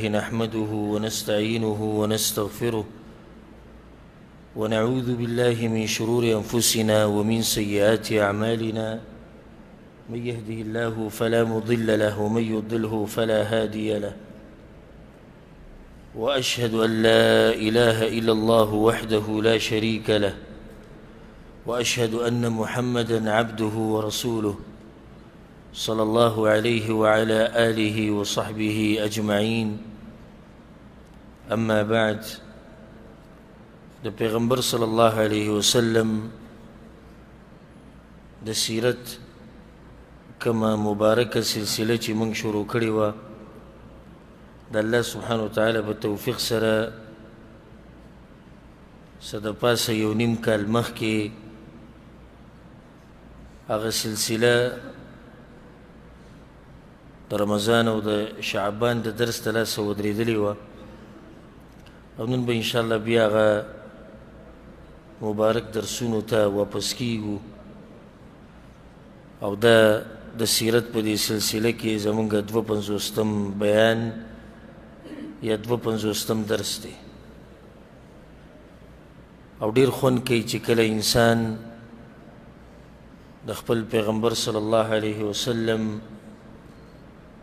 لله نحمده ونستعينه ونستغفره ونعوذ بالله من شرور أنفسنا ومن سيئات أعمالنا، من يهده الله فلا مضل له ومن يضله فلا هادي له، وأشهد أن لا إله إلا الله وحده لا شريك له، وأشهد أن محمدا عبده ورسوله صلى الله عليه وعلى آله وصحبه أجمعين. أما بعد، د پیغمبر صلی الله علیه وسلم د سیرت کما مبارکه سلسله چې موږ شروع کړې وه، د الله سبحانه وتعالی په توفیق سره څه د پاسه یو نیم کال مخکې هغه سلسله د رمضان او د شعبان د درس د لاسه ودرېدلې وه، او نن به انشاءالله بیا هغه مبارک درسونو ته واپس کیږو. او دا د سیرت په دې سلسله کې زمونږ 52 بیان یا 52 درس دی. او ډیر خوند کوي چې کله انسان د خپل پیغمبر صلی الله علیه وسلم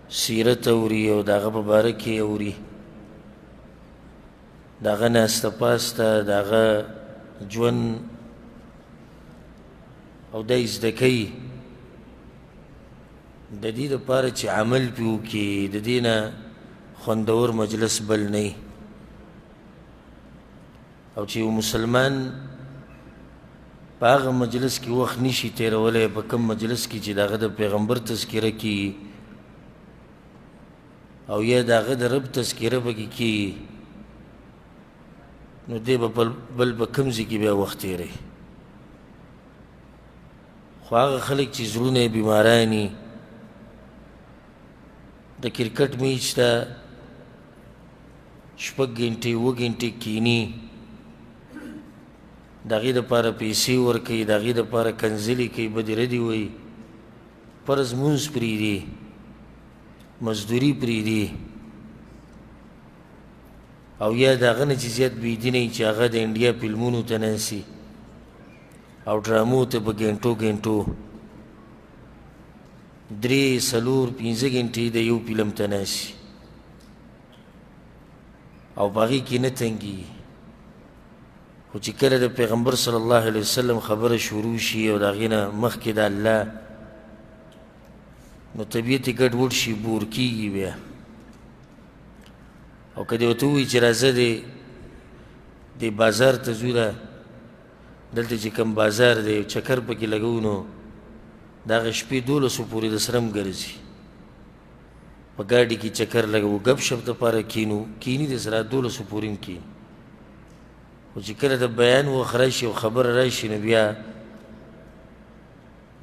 سیرت اوري او د هغه په باره کې اوري، د هغه ناسته پاسته، د هغه ژوند، او دا یې زده کوي د دې دپاره چې عمل پرې وکړي. د دې نه خوندور مجلس بل نه وي. او چې یو مسلمان په هغه مجلس کې وخت نشي تېرولی په کوم مجلس کې چې د هغه د پیغمبر تذکره کېږي او یا د هغه د رب تذکره پکې کېږي، نو دی به بل په کوم ځای کې بیا وخت تېروي. خو هغه خلک چې زړونه یې بیماران وي، د کرکټ میچ ته 6 ګنټې 7 ګنټې کینی، د هغې دپاره پیسې ورکوي، د هغې دپاره کنځلې کوي، بدې ردې وایي، فرض لمونځ پرېږدي، مزدوري پرېږدي، او یا د هغه نه چې زیات بېدینه وي چې هغه د انډیا فلمونو ته ناست او ډرامو ته په ګنټو ګنټو 3 4 5 ګنټې د یو فلم ته ناست او په هغې کې نه تنګېږي. خو چې کله د پیغمبر صلی الله علیه وسلم خبره شروع شي او د هغې نه مخکې د الله، نو طبیعت یې ګډوډ شي، بور کېږي بیا. او که دې ورته ووایي چې راځه دې بازار ته ځو، ده دلته چې کوم بازار دی چکر پکې لګوو، نو د هغه شپې 12 پورې د سره هم ګرځي، په ګاډي کې چکر لګوو، ګپ شپ دپاره کینو، کیني د سره 12 پورې هم کیني. خو چې کله د بیان وخت راشي او خبره راشي، نو بیا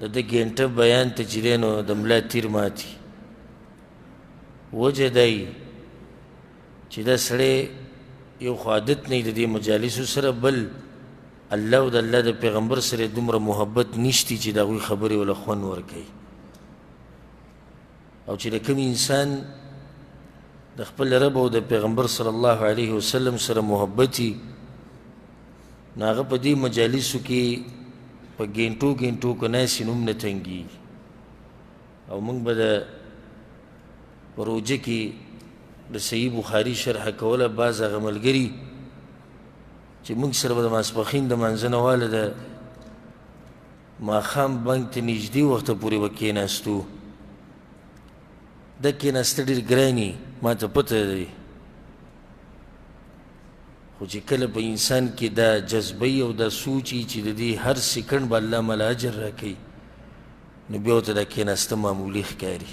د ده ګنټه بیان ته چې دی نو د ملا تیر ماتي. وجه دا وي چې دا سړی یو خو عادت نه وي د دې مجالسو سره، بل الله او د الله د پیغمبر سره دومره محبت نشتی چې د هغوی خبرې وله خوند ورکوي. او چې د کوم انسان د خپل رب او د پیغمبر صلی الله علیه وسلم سره محبت وي، نو هغه په دې مجالسو کې په ګنټو ګنټو که ناست نو هم نه تنګېږي. او موږ به د روژه کې د صحیح بخاري شرح کوله، بعض هغه ملګري چې موږ سره به د ماسپښین د مانځه نه واله د ماښام بنک ته نږدې وخته پورې به کښېناستو. دا کښېناسته ډېر ګران وي، ما ته پته دی، خو چې کله په انسان کې دا جذبه او دا سوچ وي چې د دې هر سیکنډ به الله ماله اجر راکوي، نو بیا ورته دا کښېناسته معمولي ښکاري.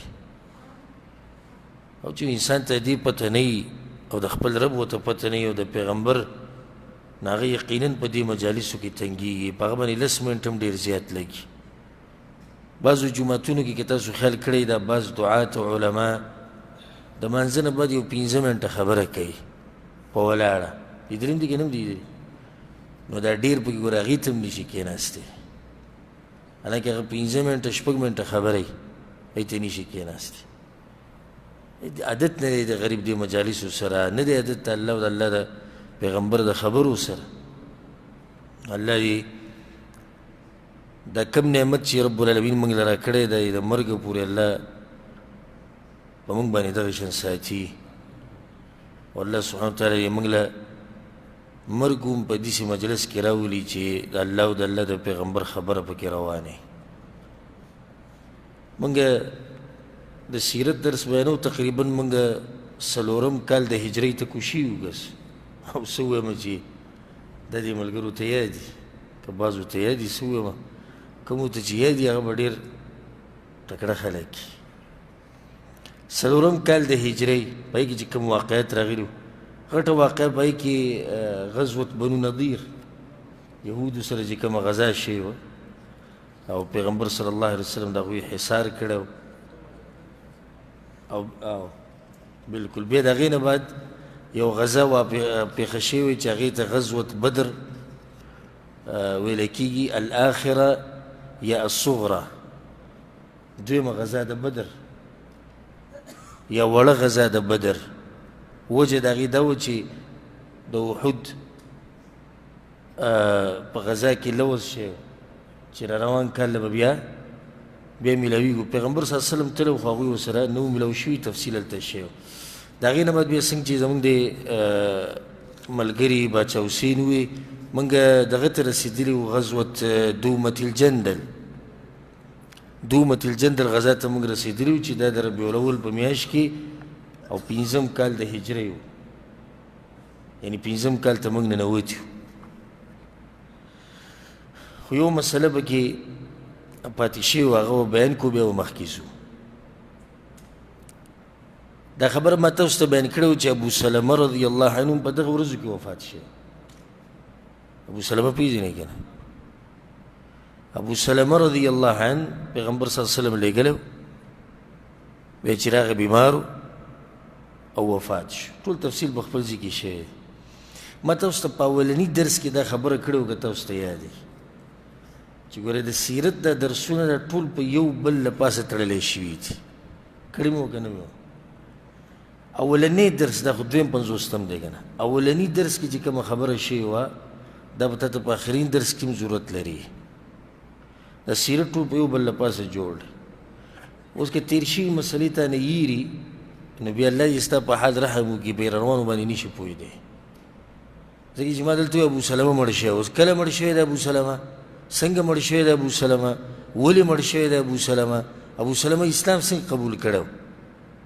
او چې انسان ته دې پته نه وي او د خپل رب ورته پته نه وي او د پیغمبر، نو هغه یقینا په دې مجالسو کې تنګېږي، په هغه باندې 10 منټ هم ډېر زیات لګي. بعضو جوماتونو کې که تاسو خیال کړئ، دا بعض دعات او علما د مانځه نه بعد یو 5 منټه خبره کوي په ولاړه، لیدلي هم دي که نه هم دي لیدلي؟ نو دا ډېر پکې ګوره هغې ته هم نه شي کښېناستی، حالانکه هغه 5 منټه 6 منټه خبره وي، هغې ته نه شي کښېناستی. عادت نه دی د غریب دې مجالسو سره، نه دی عادت د الله او د الله د پیغمبر د خبرو سره. الله دې دا کم نعمت چې رب العالمین موږ له راکړی دی د مرګ پورې الله په موږ باندې دغه شان ساتي. او الله سبحانه وتعالی یې موږ له مرګ هم په داسې مجلس کې راولي چې د الله او د الله د پیغمبر خبره پکې روانه. موږ د سیرت درس بیانو تقریبا موږ څلورم کال د هجرۍ ته کوشي یو ګس. او څه ووایم چې د دې ملګرو ته یاد دي، که بعضو ته یاد دي، څه ووایم، کومو ته چې یاد دي هغه به ډېر تکړه خلک وي. څلورم کال د هجرۍ په هغې کې چې کوم واقعیت راغلي وو، غټه واقعه په هغې کې غزوة بنو نضیر، یهودو سره چې کومه غزا شوې وه او پیغمبر صلی الله علیه وسلم د هغوی حصار کړی او او بالکل بیا د هغې نه بعد یو غزا وه پېښه شوې چې هغې ته غزوة بدر ویل کېږي، الآخره یا الصغرى، دویمه غزا د بدر یا وړه غزا د بدر. وجه د هغې دا وه چې د احد په غزا کې لوز شوی چې را روان کال له به بیا میلاویږو. پیغمبر صلی الله علیه وسلم تللی خو هغوی ورسره نه وو میلاو شوي، تفصیل هلته شوی. د هغې نه بعد بیا څنګه چې زموږ د ملګري باچا حسین ووی، موږ دغه ته رسېدلي وو، غزوة دومة الجندل. دومة الجندل غزا ته موږ رسېدلي وو چې دا د ربیع الاول په میاشت کې او پنځم کال د هجرۍ و، یعنې پنځم کال ته موږ ننوتي وو. خو یو مسله پکې پاتې شوې وه، هغه به بیان کړو، بیا به مخکې ځو. دا خبره ما تاسو ته بیان کړې وه چې ابو سلمه رضی الله عنه په دغه ورځو کې وفات شوی. ابو سلمه پېژنئ که نه؟ ابو سلمه رضی الله عنه پیغمبر صلی الله علیه وسلم لېږلی و، بیا چې راغی بیمار او وفات شو. ټول تفصیل په خپل ځای کې شوی دی. ما تاسو ته په اولني درس کې دا خبره کړې وه، که تاسو ته یاد وي، چې ګوره د سیرت دا درسونه دا ټول په یو بل له پاسه تړلی شوي دي. کړي مې وه که نه مې وه؟ اولنی درس دا خو دویم پنځوستم دی که نه، اولني درس کې چې کومه خبره شوې وه دا به تا ته په اخرین درس کې هم ضرورت لري. دا سیرت ټول په یو بل له پاسه جوړ دی. اوس که تېر شوي مسلې ته نه یېري نو بیا الله دې ستا په حال رحم وکړي، په روانو باندې نه شي پوهېدی. ځکه چې ما دلته ابو سلمه مړ شوی، اوس کله مړ شوی دی ابو سلمه، څنګه مړ شوی دی ابو سلمه، ولې مړ شوی دی ابو سلمه، ابو سلمه اسلام څنګه قبول کړی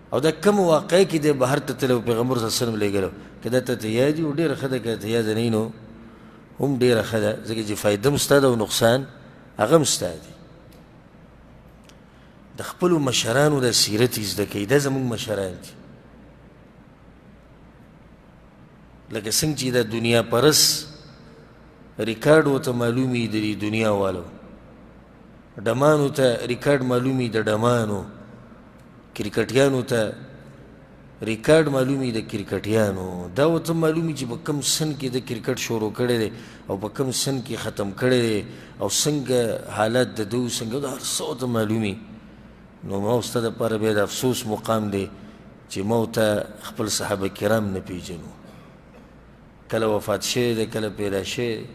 او دا کوم واقعه کې دی بهر ته تللی پیغمبر صلی الله علیه وسلم لېږلی. که دا ته یاد وي ډېره ښه ده، که ته یاد نه نو هم ډېره ښه ده، ځکه چې فایده هم ستا ده او نقصان هغه هم ستا دی. د خپلو مشرانو د سیرت یې زده کوي، دا زموږ مشران دي. لکه څنګه چې د دنیا پرس ریکارډ ورته معلومي د دې دنیا والو، ډمانو ته ریکارډ معلومي د ډمانو، کرکټیانو ته ریکارډ معلومي د کرکټیانو، دا ورته معلومي چې په کوم سن کې د کرکټ شروع کړی دی او په کوم سن کې ختم کړی دی او څنګه حالت د ده څنګه، دا هر څه ورته معلومي. نو ما او ستا دپاره بیا د افسوس مقام دی چې ما او ته خپل صحابه کرام نه پېژنو، کله وفات شوی دی، کله پیدا شوی دی،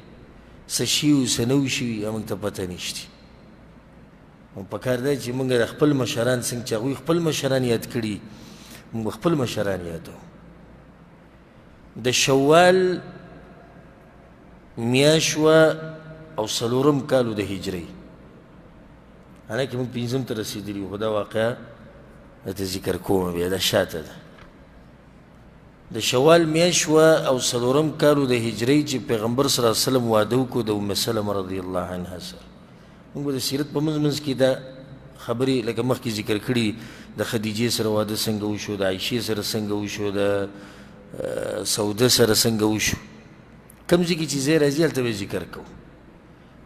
څه شوي او څه نه وو شوي هغه موږ ته پته نشته. نو پکار دی چې موږ د خپل مشران څنګه چې هغوی خپل مشران یاد کړي، موږ خپل مشران یادو. د شوال میاشت وه او څلورم کال و د هجرۍ، حالانکه موږ پنځم ته رسېدلي وو، خو دا واقعه درته ذکر کوم بیا، دا شاته ده. د شوال میاشت وه او څلورم کال و د هجرۍ چې پیغمبر صلی الله علیه وسلم واده وکړو د ام سلمه رضی الله عنها سره. موږ به د سیرت په منځ منځ کې دا خبرې لکه مخکې ذکر کړي، د خدیجې سره واده څنګه وشو، د عایشې سره څنګه وشو، د سوده سره څنګه وشو، کوم ځای کې چې ځای راځي هلته به یې ذکر کوو.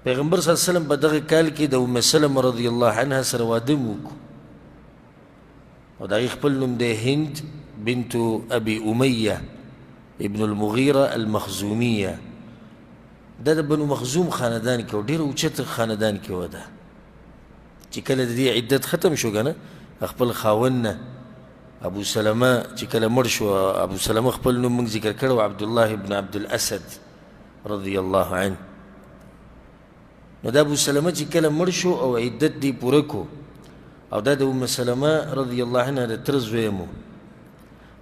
پیغمبر صلی الله علیه وسلم په دغه کال کې د ام سلمه رضی الله عنها سره واده هم وکړو او د هغې خپل نوم دی هند بنت ابي امیه ابن المغیره المخزومیه. دا د بنو مخزوم خاندان کې و، ډېر اوچت خاندان کې وه. ده چې کله د دې عدت ختم شو که نه، خپل خاوند نه ابو سلمه چې کله مړ شو، ابو سلمه خپل نوم موږ ذکر کړی، عبد الله ابن عبد الاسد رضی الله عنه. نو دا ابو سلمه چې کله مړ شو او عدت دی پوره کو، او دا د ام سلمه رضی الله عنها د تره زوی مو،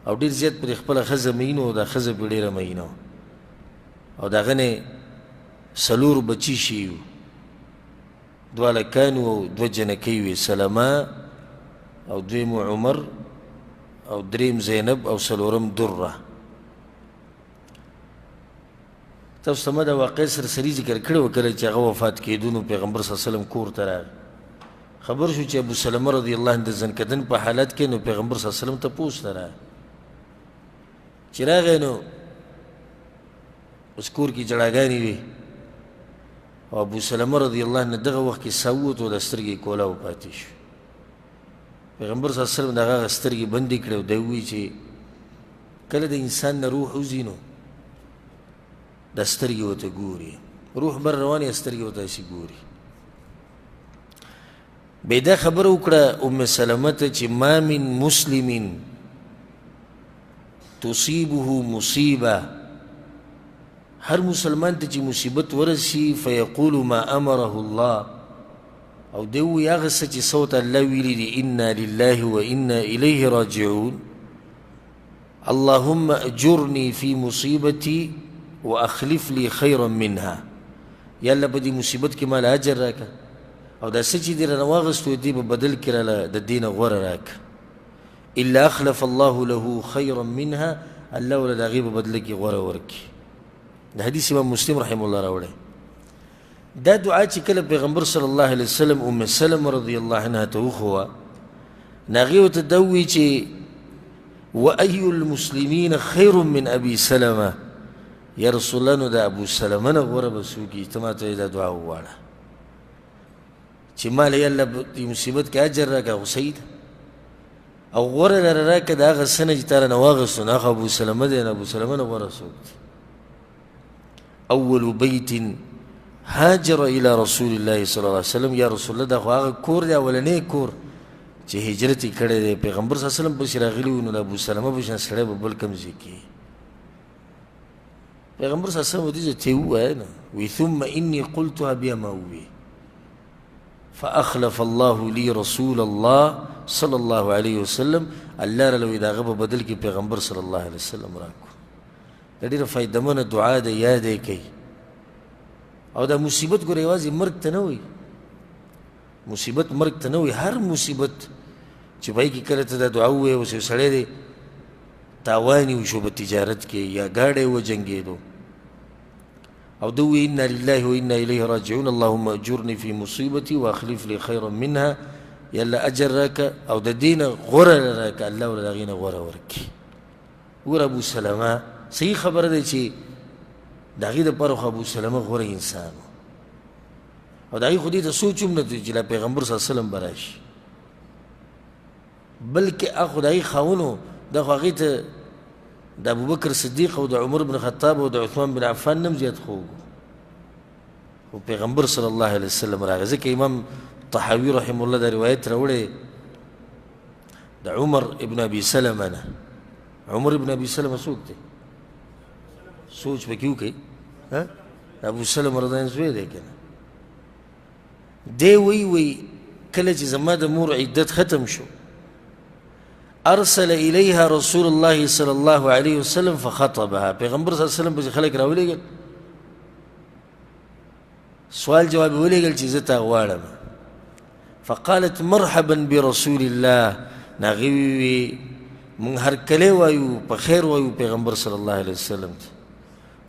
او ډېر زیات پرې خپله ښځه مین و، دا ښځه پرې ډېره مینه وه، او د هغه نه څلور بچي شوي وو، دوه هلکان وو او دوه جنکۍ وې، سلمه او دویم عمر او دریم زینب او څلورم دره. تاسو ته ما دا واقع سرسري ذکر کړی وه، کله چې هغه وفات کېدو نو پیغمبر صلی الله علیه وسلم کور ته راغی، خبر شو چې ابو سلمه رضی الله عنه د ځنکدن په حالت کې، نو پیغمبر صلی الله علیه وسلم تپوس ته راغی. چې راغی نو اوس کور کې ژړاګانې وې، او ابو سلمه رضی الله عنه دغه وخت کې ساه ووت او د سترګې یې کولاو پاتې شو. پیغمبر صلی الله علیه وسلم د هغه سترګې بندې کړې او دی ووایي چې کله د انسان نه روح وځي نو د سترګې ورته ګوري، روح بر روان یې سترګې ورته داسې ګوري. بیا دا خبره وکړه ام سلمه ته چې ما من مسلم تصیبه مصیبه، هر مسلمان ته چې مصیبت ورسي فیقول ما امره الله، او دی ووایي هغه څه چې څه ورته الله ویلي دي، انا لله و انا الیه راجعون، اللهم اجرني في مصیبتي واخلف لي خیرا منها. یا الله په دې مصیبت کې مال اجر راکړه، او دا څه چې دې رانه واخیستو دې په بدل کې راله د دې نه غوره راکړه. الا اخلف الله له خیرا منها، الله وله د هغې په بدله کې غوره ورکړي. د حدیث امام مسلم رحمه الله راوړی. دا دعا چې کله پیغمبر صلی الله علیه وسلم ام سلمه رضی الله عنها ته وښوه، نو هغې ورته دا وویل چې وأي المسلمین خیر من ابي سلمه، یا رسول الله نو د ابو سلمه نه غوره به څوک وي؟ ته ما ته دا دعا وغواړه چې ما له الله په دې مصیبت کې اجر راکړه، خو صحیح ده، او غوره لره راکړه د هغه څه نه چې تا رانه واخیستو، نو هغه ابو سلمه دی، نو ابو سلمه نه غوره څوک دی؟ اول بیت هاجر الى رسول الله صلی الله علیه وسلم، یا رسول الله دا خو هغه کور دی، اولنی کور چې هجرت یې کړی دی، پیغمبر صلی الله علیه وسلم پسې راغلي وو، نو د ابو سلمه په شان سړی به بل کوم ځای کې. پیغمبر صلی الله علیه وسلم ورته ته ووایه نو وی ثم انی قلتها، بیا ما ووی فأخلف الله لي رسول الله صلی الله علیه وسلم، الله راله وی د هغه په بدل کې پیغمبر صلی الله علیه وسلم راکړو. دا ډېره فایدهمنه دعا ده، یاد یې کوي. او دا مصیبت ګوره یوازې مرګ ته نه وایي، مصیبت مرګ ته نه وایي، هر مصیبت چې په هغې کې کله ته دا دعا ووایې، اوس یو سړی دی تاوان یې وشو په تجارت کې یا ګاډی وجنګېدو، او ده ووایي انا لله و انا الیه راجعون اللهم اجرني في مصیبتي واخلف لي خیرا منها، یا الله اجر راکړه او د دې نه غوره راکړه، الله ورله د هغې نه غوره ورکړي. ګوره ابو سلمه صحیح خبره ده چې د هغې دپاره خو ابو سلمه غوره انسان و، او د هغې خو دې ته سوچ هم نه دی چې لا پیغمبر صلی الله علیه وسلم به راشي، بلکې هغه خو د هغې خاوند و، دا خو هغې ته د ابوبکر صدیق او د عمر بن خطاب او د عثمان بن عفان نه هم زیات خوږ و، خو پیغمبر صلی الله علیه وسلم راغی. ځکه امام طحاوي رحمه الله دا روایت راوړی د عمر ابن ابي سلمه نه. عمر ابن ابي سلمه څوک دی؟ سوچ پکې وکړئ، ابو سلمه رضی الله زوی دی که نه؟ دی وایي وایي کله چې زما د مور عدت ختم شو، ارسل الیها رسول الله صلی الله علیه وسلم فخطبها، پیغمبر صلی الله علیه وسلم پسې خلک راولېږل، سوال جواب یې ولېږل چې زه تا غواړم. فقالت مرحبا برسول الله، نو هغې وویل مونږ هرکلی وایو، په خیر وایو پیغمبر صلی الله علیه وسلم ته،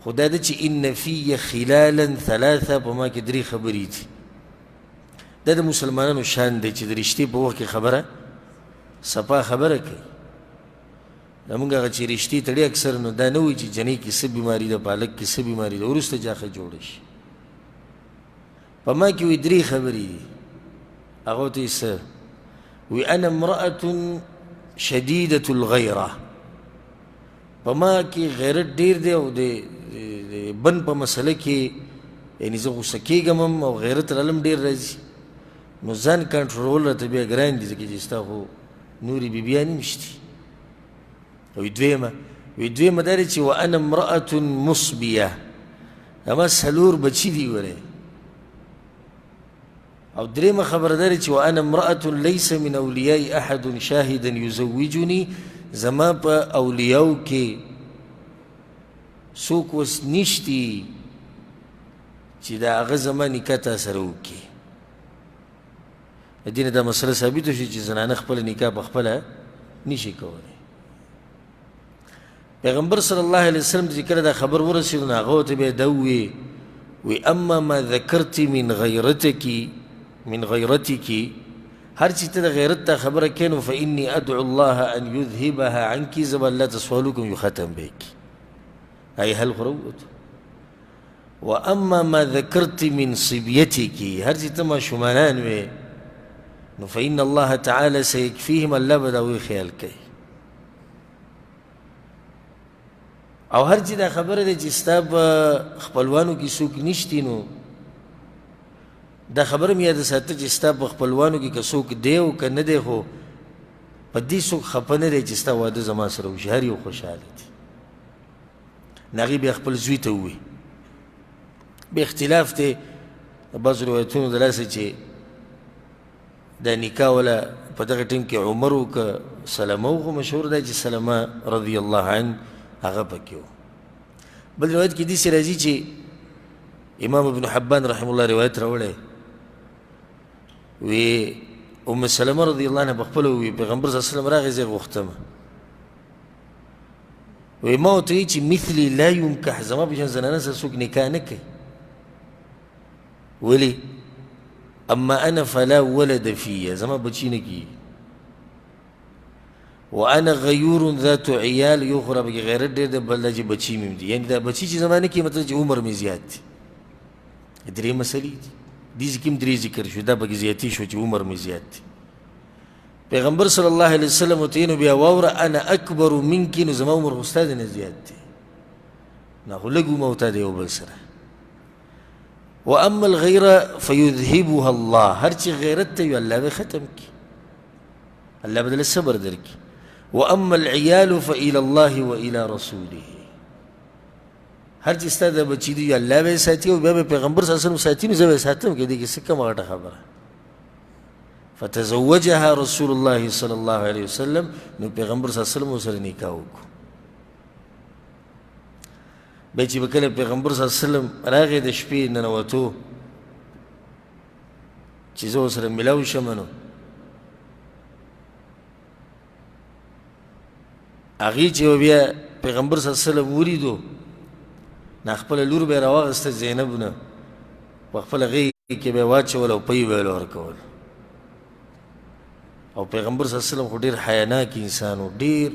خو دا ده چې ان فی خلالا ثلاثه، په ما کې درې خبرې دي. دا د مسلمانانو شان دی چې د رشتې په وخت کې خبره صفا خبره کوي. زمونږ هغه چې رشتې تړي اکثر نو دا نه وایي چې جنۍ کې څه بیماري ده، په هلک کې څه بیماري ده، وروسته جاخه جوړه شي. په ما کې وایي درې خبرې دي، هغه ته یې څه وایي؟ انا امرأة شدیدة الغیره، په ما کې غیرت ډېر دی او د بن په مسله کې یعنې زه غوسه کېږم هم او غیرت رالم ډېر راځي، نو ځان کنټرول راته بیا ګران دي، ځکه چې ستا خو نورې بیبیانې هم شتي. وی دویمه، وی دویمه دا دی چې وانا امرأة مصبیه، زما څلور بچي دي ورې. او درېیمه خبره دا ده چې وانا امرأة ليس من اولیاء احد شاهدا یزوجني، زما په اولیاو کې څوک اوس نشتي چې د هغه زما نکاح تا سره وکړي. د دې نه دا مسله ثابته شي چې زنانه خپله نکاح په خپله نشي کولی. پیغمبر صلی الله علیه وسلم چې کله دا خبر ورسېدو نو هغه ورته بیا دا وویې، وی اما ما ذکرت من غیرتک، من غیرتک، هر چې ته د غیرت دا خبره کوې نو فانی ادعو الله ان یذهبها عنک، زه به الله ته سوال وکړم یو ختم به یې کړي. هغې حل خو راووتو. واما ما ذکرت من صبیتک، هر چې ته ماشومانان وې نو فإن الله تعالی سیکفیهم، الله به د هغوی خیال کوي. او هر چې دا خبره ده چې ستا په خپلوانو کې څوک نشتي نو دا خبره مې یاده ساته چې ستا په خپلوانو کې که څوک دی او که نه دی خو په دې څوک خفه نه دی چې ستا واده زما سره وشي، هر یو خوشحاله دي. نو هغې بیا خپل زوی ته وویل، بیا اختلاف دی بعضو روایتونو د لاسه چې دا نکاح ولا په دغه ټیم کې عمر و که سلمه و، خو مشهور دی چې سلمه رضی الله عنه هغه پکې و. بل روایت کې داسې راځي چې امام ابن حبان رحمه الله روایت راوړی، وی ام سلمه رضی الله عنها په خپله ووی پیغمبر صلی الله علیه وسلم راغی زه یې غوښتم، وی ما ورته ویل چې مثلي لا ینکح، زما په شان زنانه سره څوک نکاح نه کوي. ولې؟ اما انا فلا ولد فيا، زما بچي نه کېږي. وانا غیور ذات عیال، یو خو رابکې غیرت ډېر دی، بل دا چې بچي مې هم دي، یعنې دا بچي چې زما نه کېږي مطلب چې عمر مې زیات دی. درې مسلې دي، دې ځای کې هم درې ذکر شو، دا پکې زیاتې شو چې عمر مې زیات دی. پیغمبر صلی الله علیه وسلم ورته ویل، نو بیا واوره انا اکبر منک، نو زما عمر خو ستا نه زیات دی، نه خو لږ عمر تا دی یو بل سره. واما الغیره فیذهبها الله، هر چې غیرت ته وي الله به ختم کړي، الله به دله صبر درکړي. واما العیال فإلى الله وإلى رسوله، هر چې ستا د بچي دی الله به یې ساتي او بیا به پیغمبر صلی الله علیه وسلم ساتي، نو زه به یې ساتم، که دې کې څه کومه غټه خبره. فتزوجها رسول الله صلی الله علیه وسلم، نو پیغمبر صلی الله علیه وسلم ورسره نکاح وکړو. بیا چې به کله پیغمبر صلی الله علیه وسلم راغی د شپې ننوتو چې زه ورسره ملاو شم، نو هغې چې بیا پیغمبر صلی الله علیه وسلم ولیدو نو خپله لور به یې راواخیسته زینب نه، په خپله غېږ کې به یې واچوله او پی به یې ورکول. او پیغمبر صلی الله علیه وسلم خو ډېر حیاناک انسان و، ډېر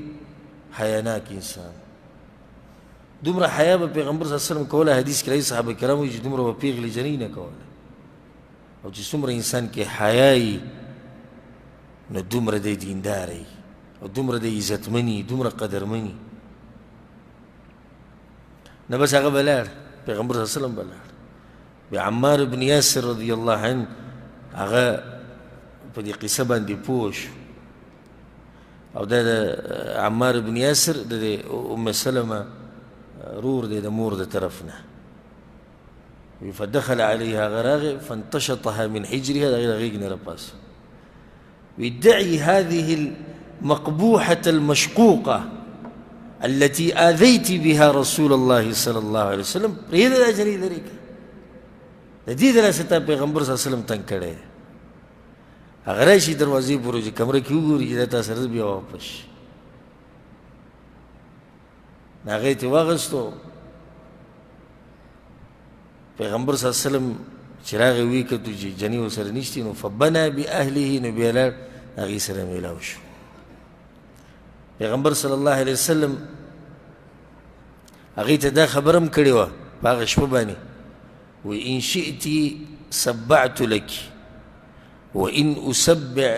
حیاناک انسان، دومره حیا به پیغمبر صلی الله علیه وسلم کوله. حدیث کې راځي صحابه کرام وایي چې دومره به پېغلې جنۍ نه کوله، او چې څومره انسان کې حیا وي نو دومره دی دیندار وي او دومره دی عزتمن وي، دومره قدرمن وي. نو بس هغه به لاړ، پیغمبر صلی الله علیه وسلم به لاړ. بیا عمار بن یاسر رضی الله عنه هغه په دې قصه باندې پوه شو، او دا د عمار بن یاسر د ام سلمه رور دی د مور د طرف نه. فدخل عليها غراغ فانتشطها من حجرها، د هغې د غېږ نه راپاڅه. وی دعي هذه المقبوحة المشقوقة التي آذيت بها رسول الله صلى الله عليه وسلم، پرېږده دا جنۍ لرې کړه، د دې د لاسه تا پیغمبر صلی الله علیه وسلم تنګ کړی. هغه راشي دروازې پورې چې کمره کې وګوري چې دا تا سره بیا واپس شي. هغه یې ترې واخیستو. پیغمبر صلی الله علیه وسلم چې راغی ویې کتو چې جنۍ ورسره نشتي، نو فبنا باهله، نو بیا لاړ هغې سره میلاو شو. پیغمبر صلی الله علیه وسلم هغې ته دا خبره هم کړې وه په هغه شپه باندې، وی ان شئت سبعت لك وان اسبع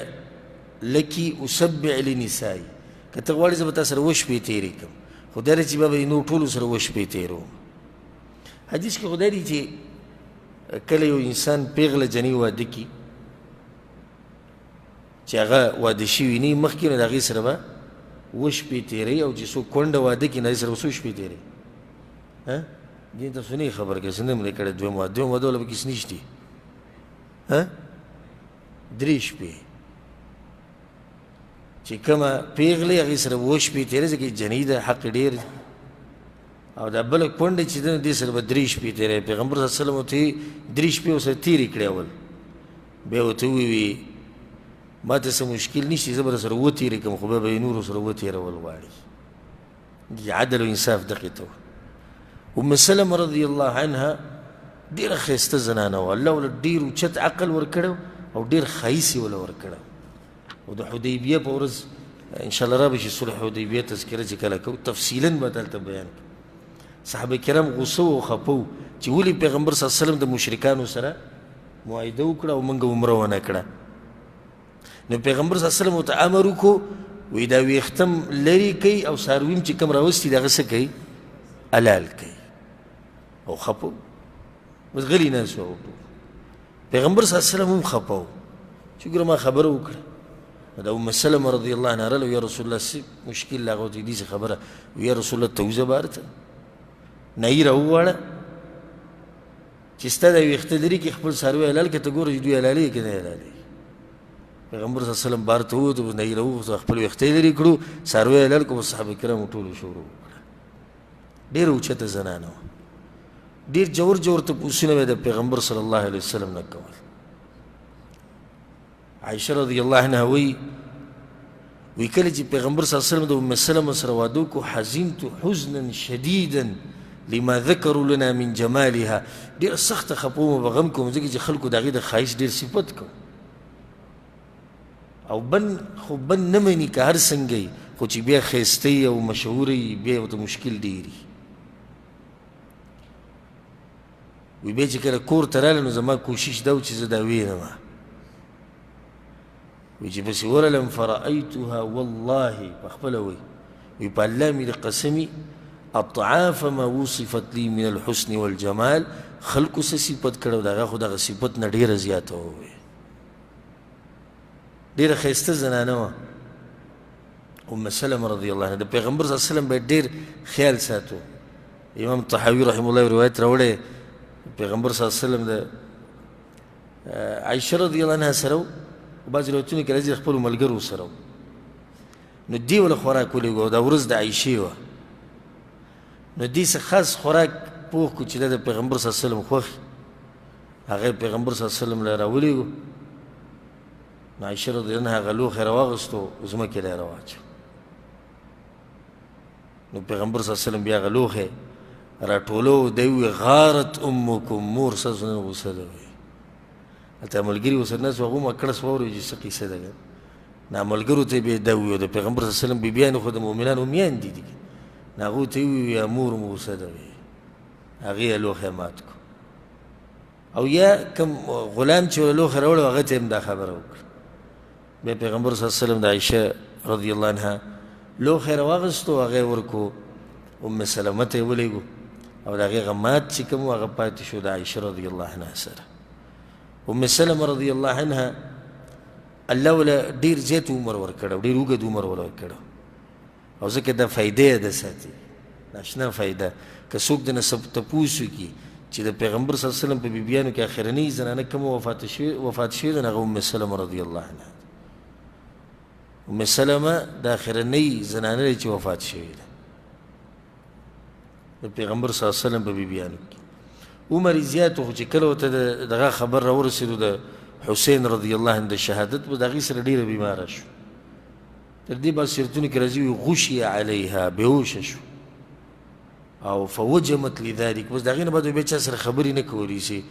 لك اسبع لنسائي، که ته غواړې زه به تا سره اووه شپې تېرې کړم، خو دا دی چې بیا به یې نور ټولو سره اووه شپې تېروم. حدیث کې خو دا دی چې کله یو انسان پېغله جنۍ واده کړي چې هغه واده شوي نه وي مخکې، نو د هغې سره به اووه شپې تېروي، او چې څوک کونډه واده کړي نو هغې سره به څو شپې تېروي؟ ها دې تاسو نه خبر کړئ، څه نه مې کړی. دویم واده، دویم واده ولا پکې څه نشتي، ها درې شپې چې کومه پیغلې هغې سره اووه شپې تېروي، ځکه جنۍ ده، حق یې ډېر دی. او دا بله کونډه چې ده نو دې سره به درې شپې تېروي. پیغمبر صلی الله علیه وسلم ورته درې شپې ورسره تېرې کړې. اول بیا ورته وویل ما ته څه مشکل نشته، زه به درسره اووه تېرې کړم، خو بیا به یې نورو سره اووه تېرول غواړي. عدل او انصاف دقې ته. ام سلمه رضی الله عنها ډېره ښایسته زنانه وه، الله ورله ډېر اوچت عقل ورکړی او ډېر ښایست یې ورله ورکړی. او د حدیبیه په ورځ انشاءالله را به شي صلح حدیبیه تذکره چې کله کوو تفصیلا به دلته بیان کړو. صحابه کرام غوسه وو، خفه وو چې ولې پیغمبر صلی الله علیه وسلم د مشرکانو سره معاهده وکړه او موږ عمره ونه کړه. نو پیغمبر صلی الله علیه وسلم ورته امر وکړو، وایي دا ویښتم لرې کوي او څاروي چې کوم راوستي د هغه څه کوي؟ حلال کوي. او خفه وو، بس غلي ناست وو. پیغمبر صلی الله علیه وسلم هم خفه وو چې ګوره ما خبره وکړه. دا ام سلمه رضی الله عنها راغله، یا رسول الله څه مشکل له هغه داسې خبره، یا رسول الله ته وځه بهر ته، نایي راوغواړه چې ستا دا ویښته لري کې خپل څاروي حلال کړه، ته ګوره چې دوی حلالوي که نه حلالوي. پیغمبر صلی الله علیه وسلم بهر ته ووت، نایي راوغوښته، خپل ویښته یې لرې کړو، څاروي حلال کړو. صحابه کرامو ټولو شروع وکړه. ډېره اوچته زنانه وه، ډېر جور جور تپوسونه به د پیغمبر صلی الله علیه وسلم نه کول. عایشه رضی الله عنها وایي، وی کله چې پیغمبر صلی الله علیه وسلم د ام سلمه سره واده وکړو، حزنت حزنا شدیدا لما ذکروا لنا من جمالها. ډېره سخته خفه وم، په غم کوم، ځکه چې خلکو د هغې د ښایست ډېر صفت کو. او بن خو بن نه مني که هر څنګه وي، خو چې بیا ښایسته وي او مشهوره وي بیا ورته مشکل ډېر وي. وی بیا چې کله کور ته راغله نو زما کوشش دا و چې زه دا وینم. وی چې پسې ورغلم، فرأیتها والله، په خپله وایي، وی په الله مې د قسمي اضعاف ما وصفت لي من الحسن والجمال. خلکو څه صفت کړی د هغه خو دغه صفت نه ډېره زیاته وه، ډېره ښایسته زنانه وه. ام سلمه رضی الله عنها د پیغمبر صلی الله علیه وسلم به ډېر خیال ساتو. امام طحاوي رحمه الله روایت راوړی، پیغمبر صلی الله علیه وسلم د عایشه رضی الله عنها سره و، بعضې روایتونو کې راځي خپلو ملګرو سره و. نو دې وله خوراک ولېږو، دا ورځ د عایشې وه. نو دې څه خاص خوراک پوخ کړو چې دا د پیغمبر صلی الله علیه وسلم خوښ، هغه پیغمبر صلی الله علیه وسلم له راولېږو. نو عایشه رضی الله عنها هغه لوښی راواغستو، ځمکې له یې راواچو. نو پیغمبر صلی الله علیه وسلم بیا هغه لوښی راټولو، دی وویل غارت امکم، مور ستاسو نن غوسه ده. وایي هلته ملګري ورسره ناست وو، هغه هم کړس واورېد چې څه قیصه ده. نا ملګرو ته بیا دا وویل، د پیغمبر صلی الله علیه وسلم بیبیانې خو د مؤمنانو میندې دي، نو هغو ته یې وویل یا مور مو غوسه ده. وایي هغې یې لوښی مات کړو، او یا کوم غلام چې ورله لوښی راوړی هغه ته یې هم دا خبره وکړه. بیا پیغمبر صلی الله علیه وسلم د عایشه رضی الله عنها لوښی راواغستو، هغه یې ورکړو ام سلمه ته یې ولېږو، او د هغې هغه مات چې کوم و هغه پاتې شو د عایشه رضی الله عنها سره. ام سلمه رضی الله عنها الله وله ډېر زیات عمر ورکړی، ډېر اوږد عمر وله ورکړی، او ځکه دا فایده یې ده ساتي، ناشنا فایده. که څوک د نسب تپوس وکړي چې د پیغمبر صلی الله علیه وسلم په بیبیانو کې اخرنۍ زنانه کومه وفات شوې ده، هغه ام سلمه رضی الله عنها ده. ام سلمه د اخرنۍ زنانه ده چې وفات شوې ده د پیغمبر صلی الله علیه وسلم په بیبیانو کې. عمر یې زیات و، خو چې کله ورته دغه خبر راورسېدو د حسین رضی الله عنه د شهادت، به د هغې سره ډېره بیماره شو. تر دې بعض سیرتونو کې راځي وي غشي علیها، بېهوشه شو او فوجمت لذلک. بس د هغې نه بعد بیا چا سره خبرې نه کولې چې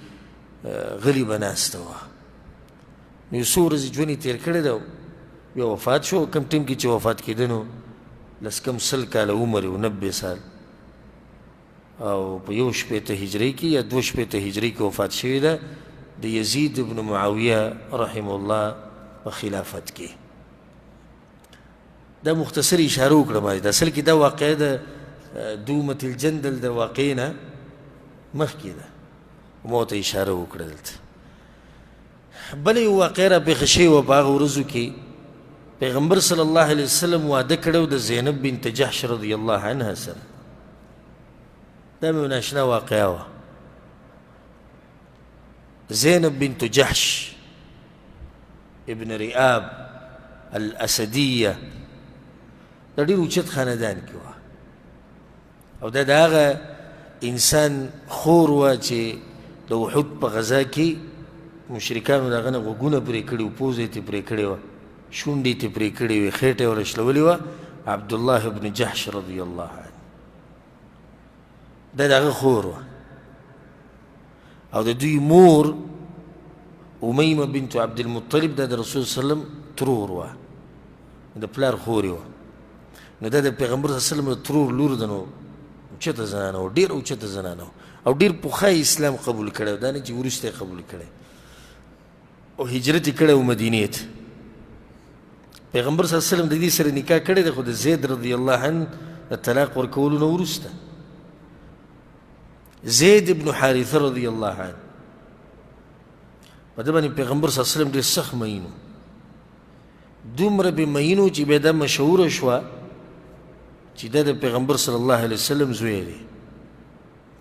غلي به ناسته وه. نو یو څو ورځې ژوند یې تېر کړی دی، بیا وفات شو. کوم ټیم کې چې وفات کېده نو لس کم 100 کاله عمر یې و، 90 سال، او په 61 هجري کې یا 62 هجري کې وفات شوې ده د یزید بن معاویه رحمه الله په خلافت کې. دا مختصر اشاره وکړه ما. د اصل کې دا واقعه د دومة الجندل د واقعې نه مخکې ده، ما ورته اشاره وکړه. دلته بله یو واقعه راپېښه شوې وه په هغه ورځو کې. پیغمبر صلی الله علیه وسلم واده کړی د زینب بنت جحش رضی الله عنها سره. دا مې ناشنا واقعه وه. زینب بنت جحش ابن رئاب الاسدیه دا ډېر اوچت خاندان کې وه، او دا د هغه انسان خور وه چې د احد په غذا کې مشرکانو د هغه نه غوږونه پرې کړي وو، پوزه یې ترې پرې کړې وه، شونډې یې ترې پرې کړې وې، خېټه یې ورله شلولې وه. عبدالله ابن جحش رضی الله عنه دا د هغه خور وه. او د دوی مور امیمه بنت عبدالمطلب دا د رسول صلی الله علیه وسلم ترور وه، د پلار خور یې وه. نو دا د پیغمبر صلی الله علیه وسلم د ترور لور ده، نو اوچته زنانه وه، ډېره اوچته زنانه وه، او ډېر پخوا یې اسلام قبول کړی، دا نه چې وروسته یې قبول کړی، او هجرت یې کړی و مدینې ته. پیغمبر صلی الله علیه وسلم د دې سره نکاح کړې ده، خو د زید رضی الله عنه د طلاق ورکولو نه وروسته. زید ابن حارثه رضی الله عنه په ده باندې پیغمبر صلی الله علیه وسلم ډېر سخت مئین و، دومره پرې مئین و چې بیا دا مشهوره شوه چې دا د پیغمبر صلی الله علیه وسلم زوی دی.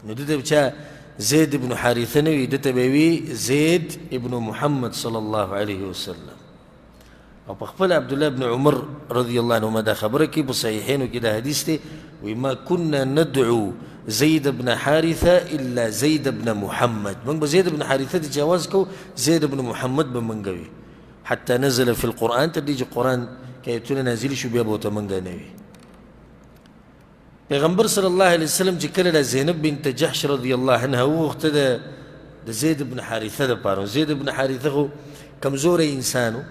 نو ده ته به چا زید ابن حارثه نه وي، ده ته به وي زید ابن محمد صلی الله علیه وسلم. او په خپله عبدالله ابن عمر رضی الله عنهما دا خبره کوي، په صحیحینو کې دا حدیث دی، وایي ما كنا ندعو زید ابن حارثه الا زید ابن محمد. موږ به زید ابن حارثه ته چې اواز کوو، زید ابن محمد به موږ وي، حتی نزل فی القرآن، تر دې چې قرآن کې آیتونه نازل شو بیا به ورته موږ نه وي. پیغمبر صلی الله علیه وسلم چې کله د زینب بنت جحش رضی الله عنها وغوښته د زید بن حارثه دپاره، زید بن حارثه خو کمزوری انسان و،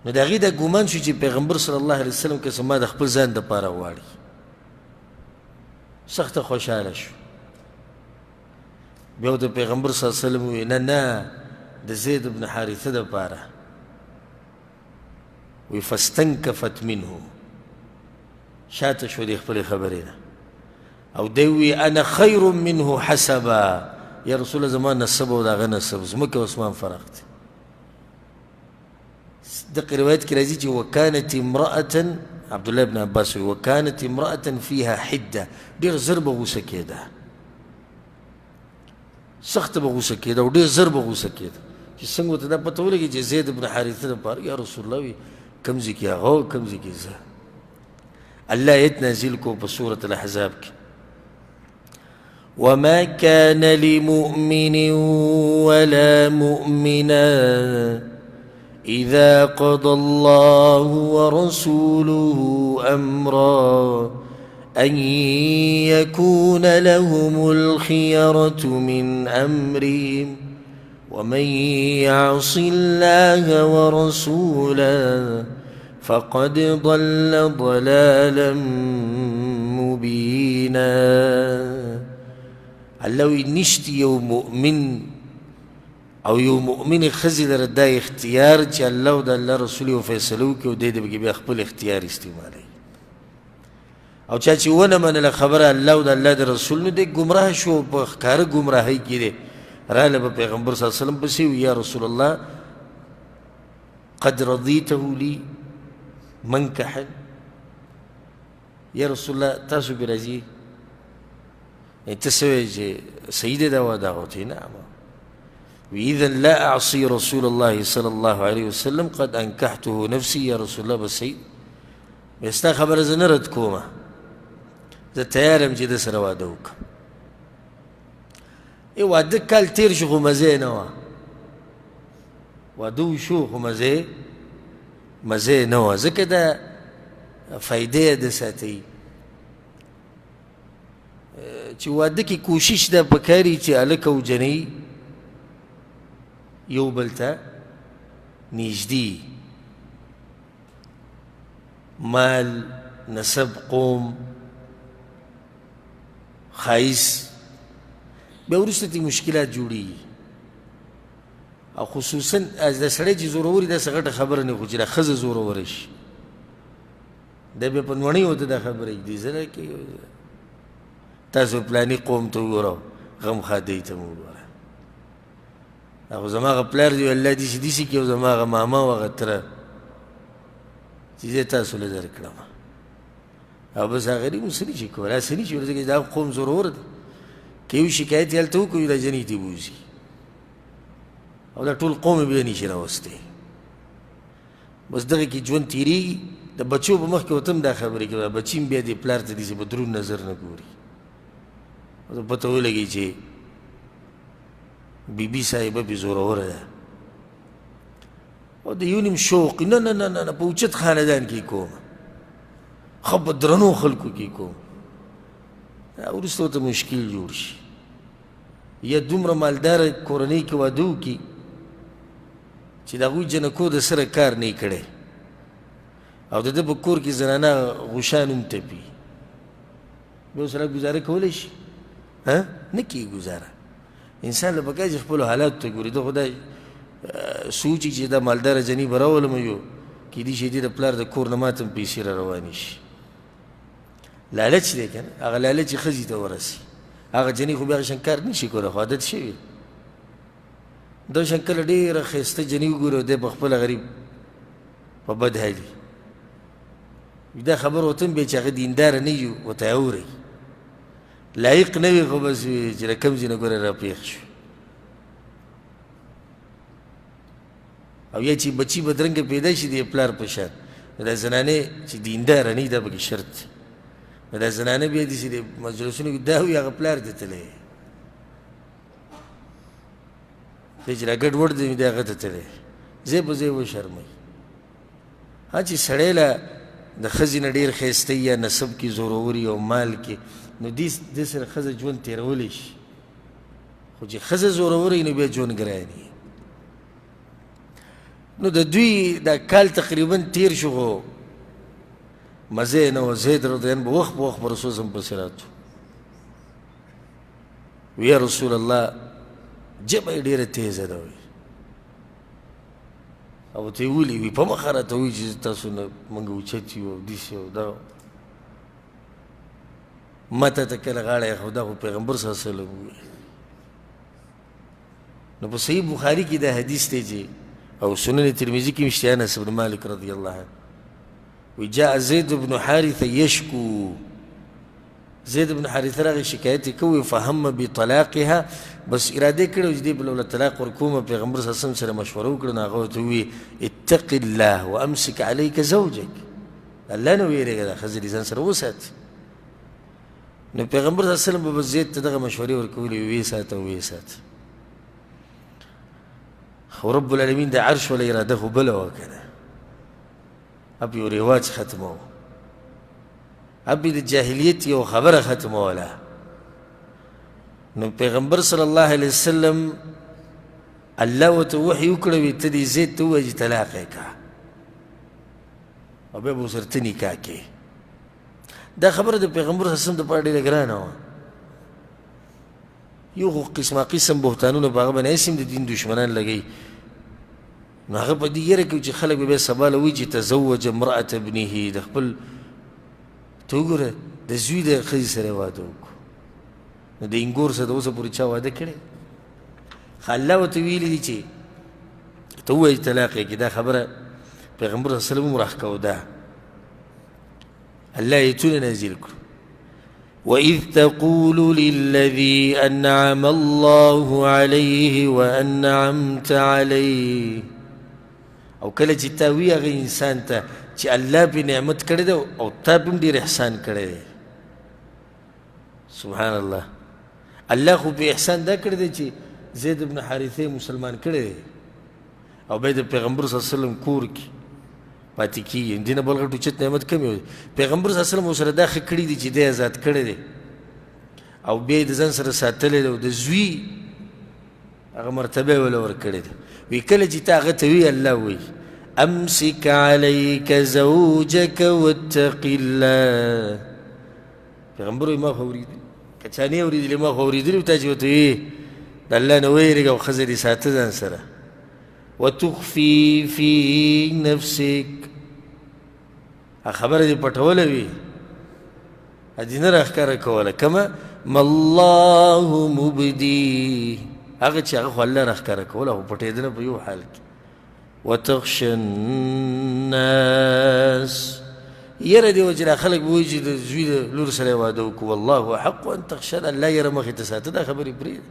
نو د هغې دا ګمان شو چې پیغمبر صلی الله علیه وسلم که زما د خپل ځان دپاره غواړي، سخته خوشحاله شو. بیا ورته پیغمبر صلی الله علیه وسلم وویل نه نه، د زید بن حارثه دپاره. وی فاستنکفت منه، شاته شو دې خپلې خبرې نه، او دی وی انا خیر منه حسبا، یا رسول الله زما نسب او د هغه نسب ځمکه او اسمان فرق دی. دغه روایت کې راځي چې وکانت امرأة، عبدالله بن عباس وی وکانت امرأة فيها حدة، ډېر زر به غوسه کېده، سخته به غوسه کېده او ډېر زر به غوسه کېده، چې څنګه ورته دا پته ولګي چې زید بن حارثه دپاره یا رسول الله وي کوم ځای کې هغه او کوم ځای کې زه. الله ایت نازل کو په سورة الاحزاب کې، وما كان لمؤمن ولا مؤمنة إذا قضى الله ورسوله أمرا أن يكون لهم الخيرة من أمرهم ومن يعص الله ورسوله فقد ضل ضلالا مبينا. الله وی نشته یو مؤمن او یو مؤمن ښځې لره دا اختیار چې الله او د الله رسول یو فیصله وکړي او دی دې پکې بیا خپل اختیار استعمالوي، او چا چې ونه منله خبره الله او د الله د رسول، نو دی ګمراه شو، په ښکاره ګمراهۍ کې دی. راله به پیغمبر صلی الله علیه وسلم پسې وي یا رسول الله قد رضیته لي منکحا، یا رسول الله تاسو پرې راضي ته څه وایې چې صحیح دی دا واده؟ هغه ورته نعم. وإذا لا أعصي رسول الله صلى الله عليه وسلم قد أنكحته نفسي. يا رسول الله بس صحیح بیا ستا خبره زه نه رد کومه، زه تیار یم چې ده سره واده وکړم. ای واده کال تېر شو خو مزه یې نه وه، واده وشو خو مزه یې نه وه، ځکه دا فایده یې ده ساتي چې واده کې کوشش دا پکاري چې هلک او جنۍ یو بل ته نږدې، مال، نسب، قوم، ښایست، بیا وروسته ترې مشکلات جوړېږي. او خصوصا دا سړی چې زورور وي داسې غټه خبره نه، خو چې دا ښځه زوروره شي دا بیا په نوڼۍ ورته دا خبره ږدي، زه نه کوي تاسو پلاني قوم ته وګوره، غم ښادۍ ته مو وګوره. دا خو زما هغه پلار دی، الله داسې داسې کړي، او زما هغه ماما او هغه تره چې زه تاسو له درکړم. او بس هغه غریب څه نه شي کولی، هسې نه شي ځکه دا قوم زورور دی، که یو شکایت یې هلته وکړو دا جنۍ ترې بوځي، او دا ټول قوم یې بیا نه شي راوستی. بس دغه کې ژوند تېرېږي. د بچو په مخ کې ورته هم دا خبرې کوي، بچي هم بیا دې پلار ته داسې په دروند نظر نه ګوري، ورته پته ولګي چې بیبي صاحبه پې زوروره ده، او د یو نیم شوق نه نه نه نه په اوچت خاندان کې کوم، ښه په درنو خلکو کې کوم، وروسته ورته مشکل جوړ شي. یا دومره مالداره کورنۍ کې واده وکړي چې د هغوی جنکو د سره کار نه کړی، او د ده په کور کې زنانه غوشان هم تپي، بیا سره ګزاره کولی شي؟ ها نه کېږي ګزاره. انسان له پکار چې خپلو حالاتو ته ګوري. ده خو دا سوچي چې دا مالداره جنۍ به راولم، یو کېدای شي دې د پلار د کور نه ماته هم پیسې را روانې شي. لالچ دی که نه، هغه لالچ یې ښځې ته ورسي. هغه جنۍ خو بیا هغه شان کار نه شي کولی، خو عادت شوی. دا شان کله ډېره ښایسته جنۍ وګوري او دی په خپله غریب په بد حالي، دا خبره ورته هم بیا چې هغه دینداره نه وي ورته اوري، لایق نه وي، خو بس وي چې له کوم ځای نه ګوره راپېښ شو. او یا چې بچي بدرنګه پیدا شي د پلار په شان، نو دا زنانې چې دینداره نه وي دا پکې شرط دی، نو دا زنانه بیا داسې د مجلسونو کې دا وي هغه پلار ته تللی دی چې را ګډ وډ دی، دی هغه ته تللی، ځای په ځای وشرموي. ها چې سړی له د ښځې نه ډېر ښایسته یا نسب کې زوروري او مال کې، نو دې سره ښځه ژوند تېرولی شي، خو چې ښځه زوروره وي نو بیا ژوند ګران وي. نو د دوی دا کال تقریبا تېر شو، خو مزه یې نه وه. زید رضی الله عنه به وخت په وخت په رسول صم پسې راتلو، ویا رسول الله ژبه یې ډېره تېزه ده، وایي او ته یې ولي وي په مخه راته وایي چې تاسو نه موږ اوچت یو او داسې او دا ما ته کله غاړه یې، خو دا خو پیغمبر صلی الله علیه وسلم وویل. نو په صحیح بخاري کې دا حدیث دی چې او سنن ترمذي کې هم شته، انس بن مالک رضی الله عنه وی جاء زید بن حارثه یشکو، زید بن حارثه راغی شکایت یې کوي، فهم بطلاقها، بس اراده یې کړې چې دې په لوله طلاق ورکوم، پیغمبر صلی الله علیه وسلم سره مشوره وکړه، نو هغه ورته وویل اتق الله وامسک علیک زوجک، الله نه ویرېږه، دا ښځه دې ځان سره وساتي. نو پیغمبر صلی الله علیه وسلم به زید ته دغه مشورې ورکولې، ویې ساته ویې ساته. خو رب العالمین د عرش وله اراده خو بله وه که نه، اپ یو رواج ختمو، اپ د جاهلیت یو خبره ختموله. نو پیغمبر صلی الله علیه وسلم الله ورته وحي وکړه، وي ته دې زید ته ووایه چې طلاق یې کړه او بیا به ورسره ته نکاح کوې. دا خبره د پیغمبر صلی الله علیه وسلم دپاره ډېره ګرانه وه. یو خو قسمه قسم بهتانونه په هغه باندې هسې هم د دین دښمنان لګوي، نو هغه په دې یره کوي چې خلک به بیا سبا له وایي چې تزوج امرأة ابنه، د خپل ته وګوره د زوی د ښځې سره واده وکړو. نو د اینګور سره د اوسه پورې چا واده کړی؟ خو الله ورته ویلي دي چې ته ووایه چې طلاق یې کړي. دا خبره پیغمبر صلی الله علیه وسلم هم راښکوده، الله آیتونه نازل کړو. وإذ تقول للذي أنعم الله عليه وأنعمت عليه، او کله چې تا وی هغه انسان ته چې الله پې نعمت کړی دی او تا پې هم ډېر احسان کړی دی. سبحان الله، الله خو پې احسان دا کړی دی چې زید بن حارثه مسلمان کړی دی او بیا د پیغمبر صلی الله علیه وسلم کور کې پاتې کېږي. دې نه بل غټ اوچت نعمت کم یو. پیغمبر صلی الله علیه وسلم ورسره دا ښه کړي دي چې دی ازاد کړی دی او بیا یې د ځان سره ساتلی دی او د زوی هغه مرتبه یې وله ورکړې ده. وی کله چې ته هغه ته وي، الله وایي امسک علیک زوجک واتق الله. پیغمبر وایي ما خو اورېدلي، که چا نه اورېدلي ما خو اورېدلي، تا چې ورته وي د الله نه ویرېږه او ښځه دې ساته ځان سره. وتخفي في نفسك، خبره دې پټوله وي، دې نه راښکاره کوله، کما ما الله مبدي، هغه چې هغه خو الله راښکاره کوله، خو پټېدنه په یو حال کې. وتخشى الناس، یره دې وجه دا خلک به وایي چې د زوی د لور سره یې واده وکړو، والله احق ان تخشى، الله یره مخې ته ساته، دا خبرې پرېږده.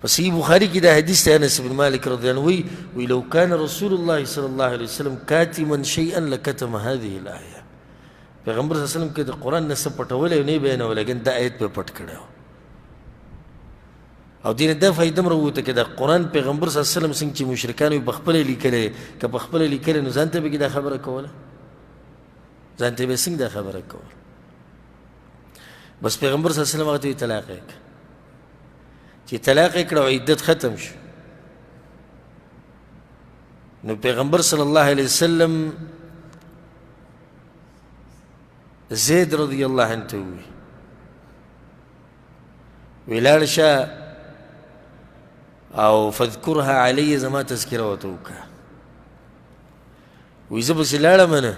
په صحیح بخاري کې دا حدیث دی، انس بن مالک رضی الله عنه وایي، وایي لو کان رسول الله صلی الله علیه وسلم کاتما شیئا لکتم هذه الآیه. پیغمبر صلی الله علیه وسلم که د قرآن نه څه پټولی نه یې بیانولی، لیکن دا آیت به پټ کړی و. او دې نه دا فایده هم راووته که د قرآن پیغمبر صلی الله علیه وسلم څنګه چې مشرکانو یې په خپله لیکلی، که په خپله لیکلی نو ځان ته به کې دا خبره کوله، ځان ته به یې څنګه دا خبره کوله؟ بس پیغمبر صلی الله علیه وسلم هغه ته یې طلاق یې کړه. چې طلاق یې کړه او عدت ختم شو، نو پیغمبر صلی الله علیه وسلم زید رضی الله عنه ته وویل، ولاړ شه او فذکرها علی، زما تذکره ورته وکړه. وایي زه پسې لاړم نه،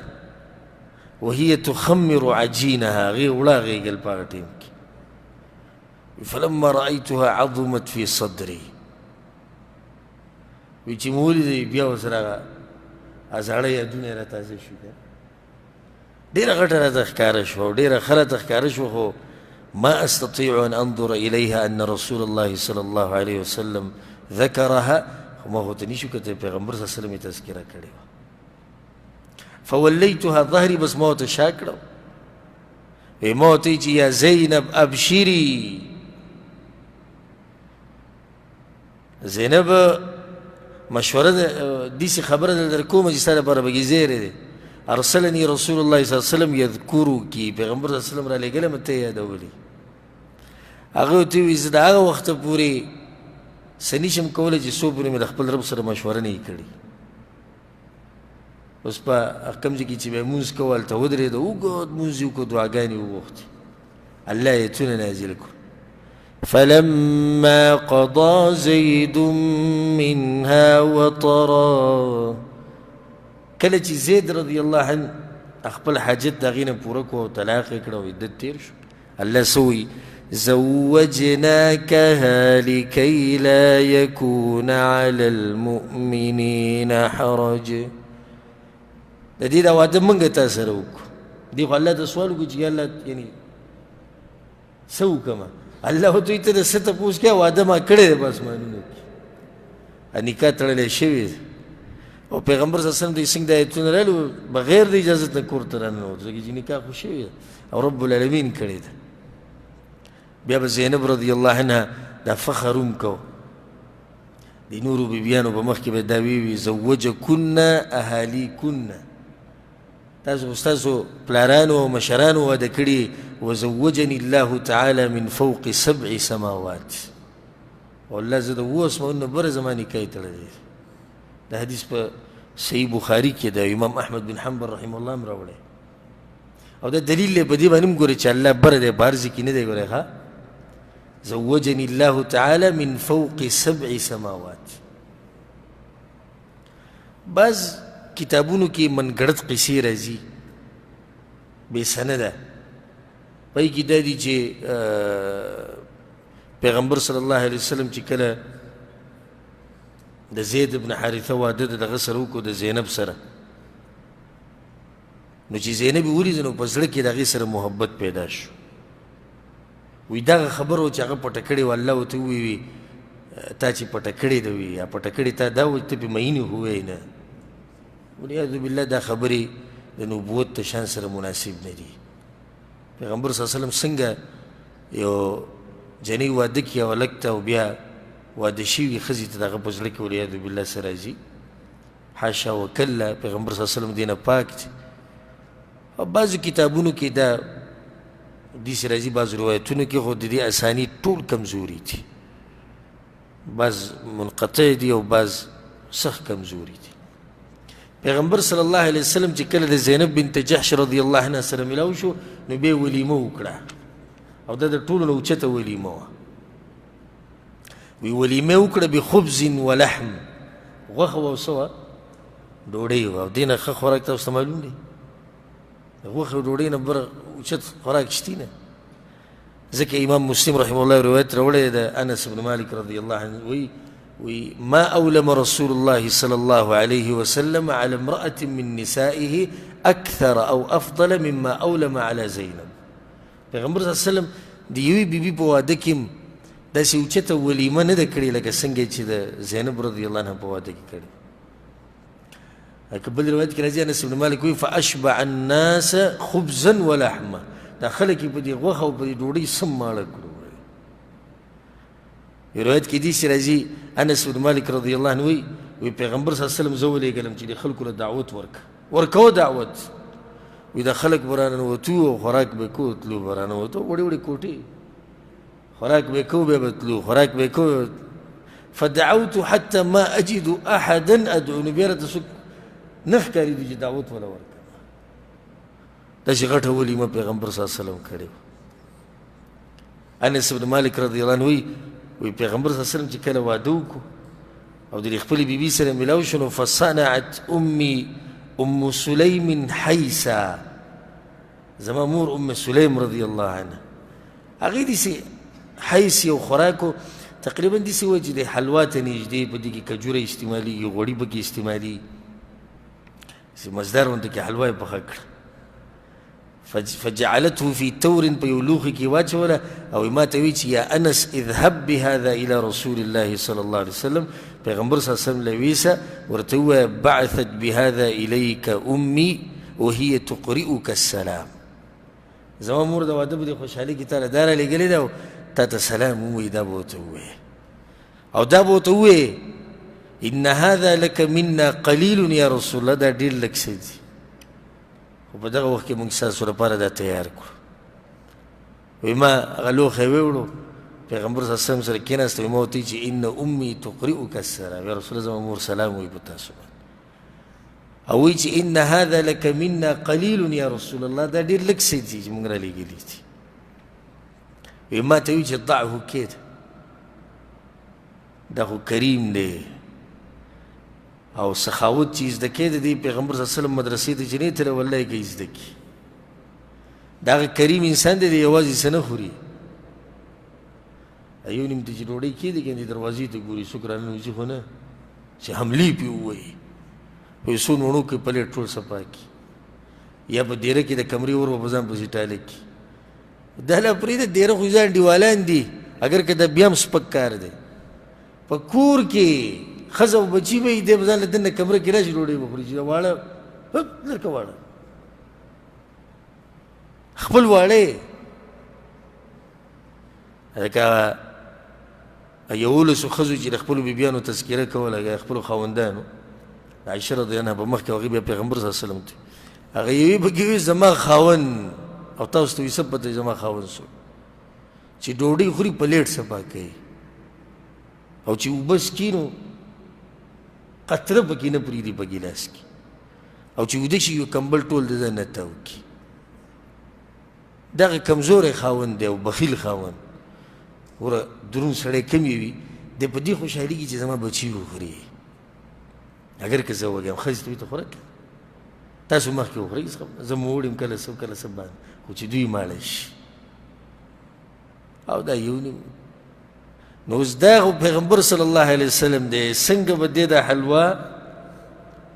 وهي تخمر عجینها، هغې وړه غېږل په هغه ټایم کې. فلما رأيتها عظمت في صدري، وایي چې مې ولیدې بیا ورسره هغه زاړه یادونه یې راتازه شو، ډېره غټه راته ښکاره شوه او ډېره ښه راته ښکاره شوه، خو ما استطيع ان انظر اليها ان رسول الله صلى الله عليه وسلم ذكرها، خو ما خو ته نشو کتلی پیغمبر صلی الله علیه وسلم یې تذکره کړې وه. فوليتها ظهري، بس ما ورته شا کړه، وی ما ورته چې یا زینب ابشري. زینب مشوره داسې خبره در کومه چې ستا لپاره به کې زیری دی. ارسلني رسول الله صلی الله علیه وسلم یذکرک، پیغمبر صلی الله علیه وسلم را لېږلی یم ته یې یادولې. هغه ورته وویل زه د هغه وخته پورې څه نشم کولی چې څو پورې مې د خپل رب سره مشوره نه وي کړې. اوس په کوم ځای کې چې به یې لمونځ کوه هلته ودرېده، اوږد لمونځ یې وکړو، دعاګانې یې وغوښتې، الله ایتونه نازل کړو. فلما قضى زيد منها وطرا، کله چې زید رضی الله عنه خپل حاجت د هغې نه پوره کړو او طلاق یې کړه او عدت تېر شو، الله څه وایي؟ زوجناکها لکی لا یکون علی المؤمنین حرج. د دې دا واده موږ تا سره وکړو. دې خو الله ته سوال وکړو چې یا الله یعنې څه وکړم؟ الله ورته وایي ته د څه تپوس کوې، واده ما کړی دی په اسمانونو کې، نکاح تړلی شوې ده. او پیغمبر صلی الله علیه وسلم د څنګه د آیتونه راغلي بغیر د اجازت نه کور ته راننوت، ځکه چې نکاح خو شوې ده او رب العالمین کړې ده. بیا به زینب رضی الله عنها دا فخر هم کو، د نورو بیبیانو په مخ کې به دا وی زوجکن اهالیکن، تاسو ستاسو پلارانو او مشرانو واده کړي، وزوجني الله تعالی من فوق سبع سماوات، او الله زه د اوو اسمانونو نه بره زما نکاح یې تړلی. دا حدیث په صحیح بخاري کې دی، امام احمد بن حنبل رحمه الله هم راوړی. او دا دلیل دی په دې باندې هم ګورئ چې الله بره دی، په هر ځای کې نه دی ګورئ. ښه، زوجني الله تعالی من فوق سبع سماوات. بعض کتابونو کې منګړت قصې راځي بې سنده، پای کې دا دي چې پیغمبر صلی الله علیه وسلم چې کله د زید بن حارثه واده د دغه سره وکړو د زینب سره، نو چې زینب یې ولیده نو په زړه کې د هغې سره محبت پیدا شو. وایي دغه خبره وه چې هغه پټه کړې وه، الله ورته ووایي تا چې پټه کړې ده، وي یا پټه کړې تا دا وه چې ته پرې مئینې خو وایې نه. والعیاذ بالله دا خبرې د نبوت د شان سره مناسب نه دي. پیغمبر صلی الله علیه وسلم څنګه یو جنۍ واده کړي او هلک ته او بیا واده شوي ښځې ته د هغه په زړه کې والعیاذ بالله څه راځي؟ حاشا وکلا، پیغمبر صلی الله علیه وسلم دې نه پاک دی. او بعضو کتابونو کې دا داسې راځي، بعضو روایتونو کې خو د دې اسانید ټول کمزوري دي، بعض منقطع دي او بعض سخت کمزوري دي. پیغمبر صلی الله علیه وسلم چې کله د زینب بنت جحش رضی الله عنها سره ملاو شو نو بیا یې ولیمه وکړه، او دا د ټولو نه اوچته ولیمه وه. وی ولیمه وکړه بخبز ولحم، غوښه وه او څه وه؟ ډوډۍ وه. او دې نه ښه خوراک تاسو ته معلوم دی، د غوښې او ډوډۍ نه بر اوچت خوراک شتي نه. ځکه امام مسلم رحمه الله روایت راوړی دی د انس بن مالک رضی الله عنه وایي وی ما أولم رسول الله صلى الله عليه وسلم على امرأة من نسائه أكثر أو أفضل مما أولم على زينب. پیغمبر صلی الله علیه وسلم د یوې بیبي په واده کې هم داسې اوچته ولیمه نه ده کړې لکه څنګه چې د زینب رضی الله عنها په واده کې کړې. لکه بل روایت کې راځي انس بن مالک وایي فاشبع الناس خبزا ولحمه، دا خلک یې په دې غوښه او په دې ډوډۍ سم ماړه کړو. یو روایت کې داسې راځي انس بن مالک رضی الله عنه وایي وایي پیغمبر صلی الله علیه وسلم زه ولېږلم چې د خلکو له دعوت ورکړه، ورکوه دعوت. وایي دا خلک به راننوتو او خوراک به یې کوو، تلو به راننوتو، وړې وړې کوټې، خوراک به یې کوو، بیا به تلو، خوراک به یې کوو. فدعوت حتى ما أجد أحدا أدعو، نو بیا راته څوک نه ښکارېدو چې دعوت وله ورکړم. داسې غټه ولیمه پیغمبر صلی الله علیه وسلم کړې وه. انس بن مالک رضی الله عنه وایي وایي پیغمبر صلی الله علیه وسلم چې کله واده وکړو او د خپلې بیبي سره ملاو شو نو فصنعت امي ام سلیم حیسا، زما مور ام سلیم رضی الله عنها هغې داسې حیس یو خوراک و، تقریبا داسې وایي چې د حلوا ته نږدې، په دې کې کجوره استعمالیږي، غوړي پکې استعمالیږي، داسې مزدار غوندې کې حلوا یې پخه کړه. فجعلته في تور په یو لوښي کې واچوله او ما ته وایي چې یا انس اذهب بهذا الى رسول الله صلی الله علیه وسلم، پیغمبر صلی الله علیه وسلم له ویسه ورته ووایه بعثت بهذا الیک امي وهي تقرئک السلام. زما مور د واده په دې خوشحالي کې تا له دا رالیږلې ده او تا ته سلام ووایي، دا به ورته ووایې او دا به ورته ووایې ان هذا لک منا قلیل یا رسول الله، دا ډېر لږ څه دي، خو په دغه وخت کې موږ ستاسو لپاره دا تیار کړو. وایي ما هغه لوښی ویوړو، پیغمبر صلی الله علیه وسلم سره کېناسته، وایي ما ورته ویل چې ان امي تقرئک السلام، یا رسول الله زما مور سلام وایي په تاسو باندې، او وایي چې ان هذا لک منا قلیل یا رسول الله، دا ډېر لږ څه دي چې موږ رالیږلي دي. وایي ما ته ویل چې ضعه کېده، دا خو کریم دی او سخاوت چې زده کړي د دې پیغمبر صلی الله علیه وسلم مدرسې ته چې نه تللی والله که یې زده کړي، دا هغه کریم انسان دی، دی یوازې څه نه خوري، یو نیم ته چې ډوډۍ کېږي که نه دروازې ته ګوري څوک راننوځي خو نه چې حملې پرې ووهي، په یو څو نوڼو کې پلیټ ټول صفا کړي، یا په دیره کې د کمرې ور به په ځان پسې ټاله کړي. دا لا پرېږده، دیره خو ځان دیوالان دي، اګر که دا بیا هم سپک کار دی. په کور کې ښځه او بچي به یې، دی به ځان له دننه کمره کې راشي ډوډۍ به خوري، چې دا واړه هپ لرکه واړه خپل واړه لکه 11 ښځو چې د خپلو بیبیانو تذکره کوله، یا خپلو خاوندانو، عایشه رضی الله عنها په مخکې هغې بیا پیغمبر صلی الله علیه وسلم ته هغه یوې پکې وي زما خاوند، او تاسو ته وي څه پته زما خاوند څوک چې ډوډۍ خوري پلیټ صفا کوي، او چې اوبه څکي نو قطره پکې نه پرېږدي په ګیلاس کې، او چې ویده شي یو کمبل ټول د ځان نه تاو کړي. دغه کمزوری خاوند دی او بخیل خاوند. ګوره درون سړی کم یې وي، دی په دې خوشحالېږي چې زما بچي وخوري، اګر که زه وږی یم، ښځې ته وایي ته خوراک کوه، تاسو مخکې وخورئ، زه موړ یم کله څه کله څه باندې، خو چې دوی ماړه شي. او دا یو نیم نو اوس دا خو پیغمبر صلی الله علیه وسلم دی، څنګه به دی دا حلوا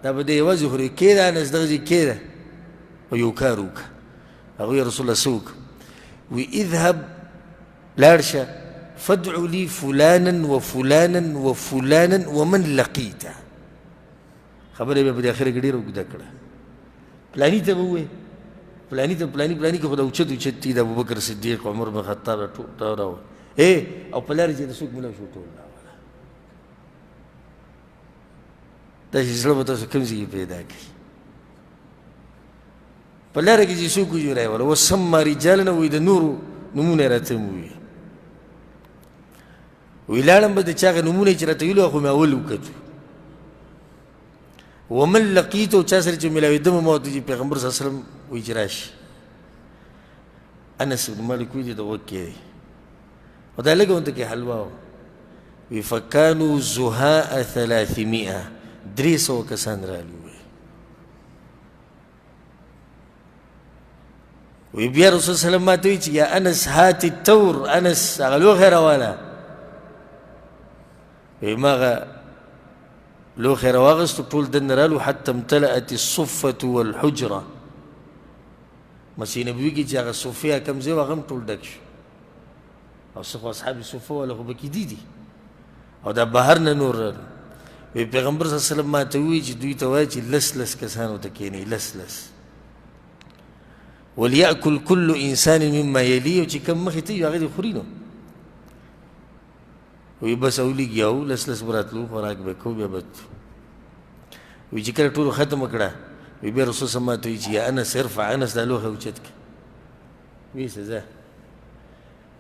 دا به دی یوازې خوري؟ کېده انس دغسې کېده او یو کار وکړه. هغوی رسول الله څه وکړه؟ وی اذهب لاړ شه فادعو لي فلانا وفلانا وفلانا ومن لقیته. خبره بیا په دې اخره کې ډېره اوږده کړه. پلاني ته به ووایې، پلاني ته پلاني پلاني کې خو دا اوچت اوچت دي، د ابوبکر صدیق عمر بن خطاب ټول دا راوړه او په لارې چې د څوک ملاو شو ټول راوړه. داسې زړه به تاسو کوم ځای کې پیدا کړي؟ په لاره کې چې څوک وځي راوړه وسما رجالنا، وایي د نورو نومونه یې راته ووایي. وایي لاړم به د چا هغه نومونه چې راته ویلو خو مې اول وکتو. ومن لقیتو، چا سره چې ملاوېدم ما ورته چې پیغمبر صلی الله علیه وسلم وایي چې راشي. انس بن مالک وایي چې د غوږ کې دی او دا لږه غونته کې حلوا وه. وایي فکانو زهاء 300، 300 کسان رالو. وایي وی بیا رسول صلی الله علیه وسلم ماته وی چې یا انس هات التور، انس هغه لوښی راواله. وی ما هغه لوښی راواغستو، ټول دننه رالو، حتی امتلأت الصفة والحجرة. مسجد نبوي کې چې هغه صفه کوم ځای وه هغه هم ټول ډک شو، او څه خو اصحاب صفه والا خو پکې دي دي، او دا بهر نه نور رالو. وی پیغمبر صلی الله علیه وسلم ما ته وویل چې دوی ته وایي چې لس لس کسانو ته کښېنئ، لس لس، وليأكل كل انسان مما يلي، او چې کوم مخې ته وي هغه دې خوري. نو وی بس او لګیا وو، لس لس به راتلو، خوراک به کوو، بیا به تلو. وی چې کله ټولو ختمه کړه، وی بیا رسول صلی الله علیه وسلم ما ته وایي چې یا انس ارفع، انس دا لوښی اوچت کړه. وی څه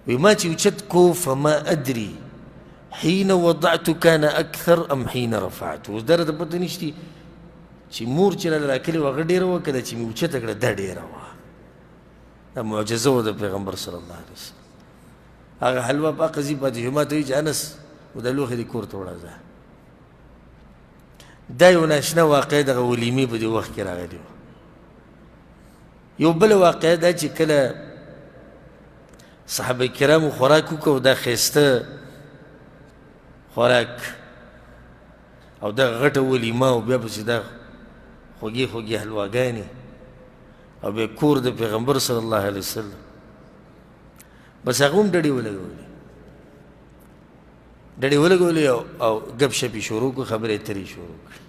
وی ما چې اوچت کو، فما ادري حين وضعت كان اکثر ام حين رفعت. اوس دا راته پته نشتي چې مور چې راله راکړې وه هغه ډېره وه، که دا چې مې اوچته کړه دا ډېره وه. دا معجزه وه د پیغمبر صلی الله علیه وسلم. هغه حلوا په قضیه پاتې شو. ما ته وایي چې انس و دا لوښی دې کور ته وړه ځه. دا یو ناشنا واقعه دغه ولیمې په دې وخت کې راغلې وه. یو بله واقعه دا چې کله صحابه کرامو خوراک وکړو، دا ښایسته خوراک او دا غټه ولیمه، او بیا پسې دا خوږې خوږې حلواګانې، او بیا کور د پیغمبر صلی الله علیه وسلم، بس هغه هم ډډې ولګولې، ډډې ولګولې او ګپ شپ یې شروع کړو، خبرې اترې یې شروع کړې.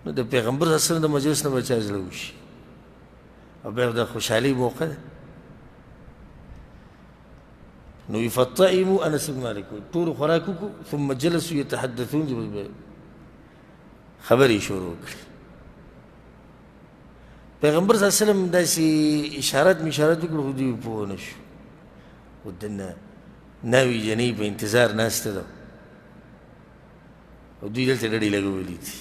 نو د پیغمبر صلی الله علیه وسلم د مجلس نه به چا زړه وشي، او بیا د خوشحالۍ موقع ده. نو فطعموا انس بن مالک ټول خوراک وکړو، ثم جلسوا يتحدثون، خبرې شروع کړې. پیغمبر صلی الله علیه وسلم داسې اشارات مشارات وکړو، خو دوی پوه نه شو. خو دننه ناوې جنۍ په انتظار ناسته ده، او دوی دلته ډډې لګولې دي.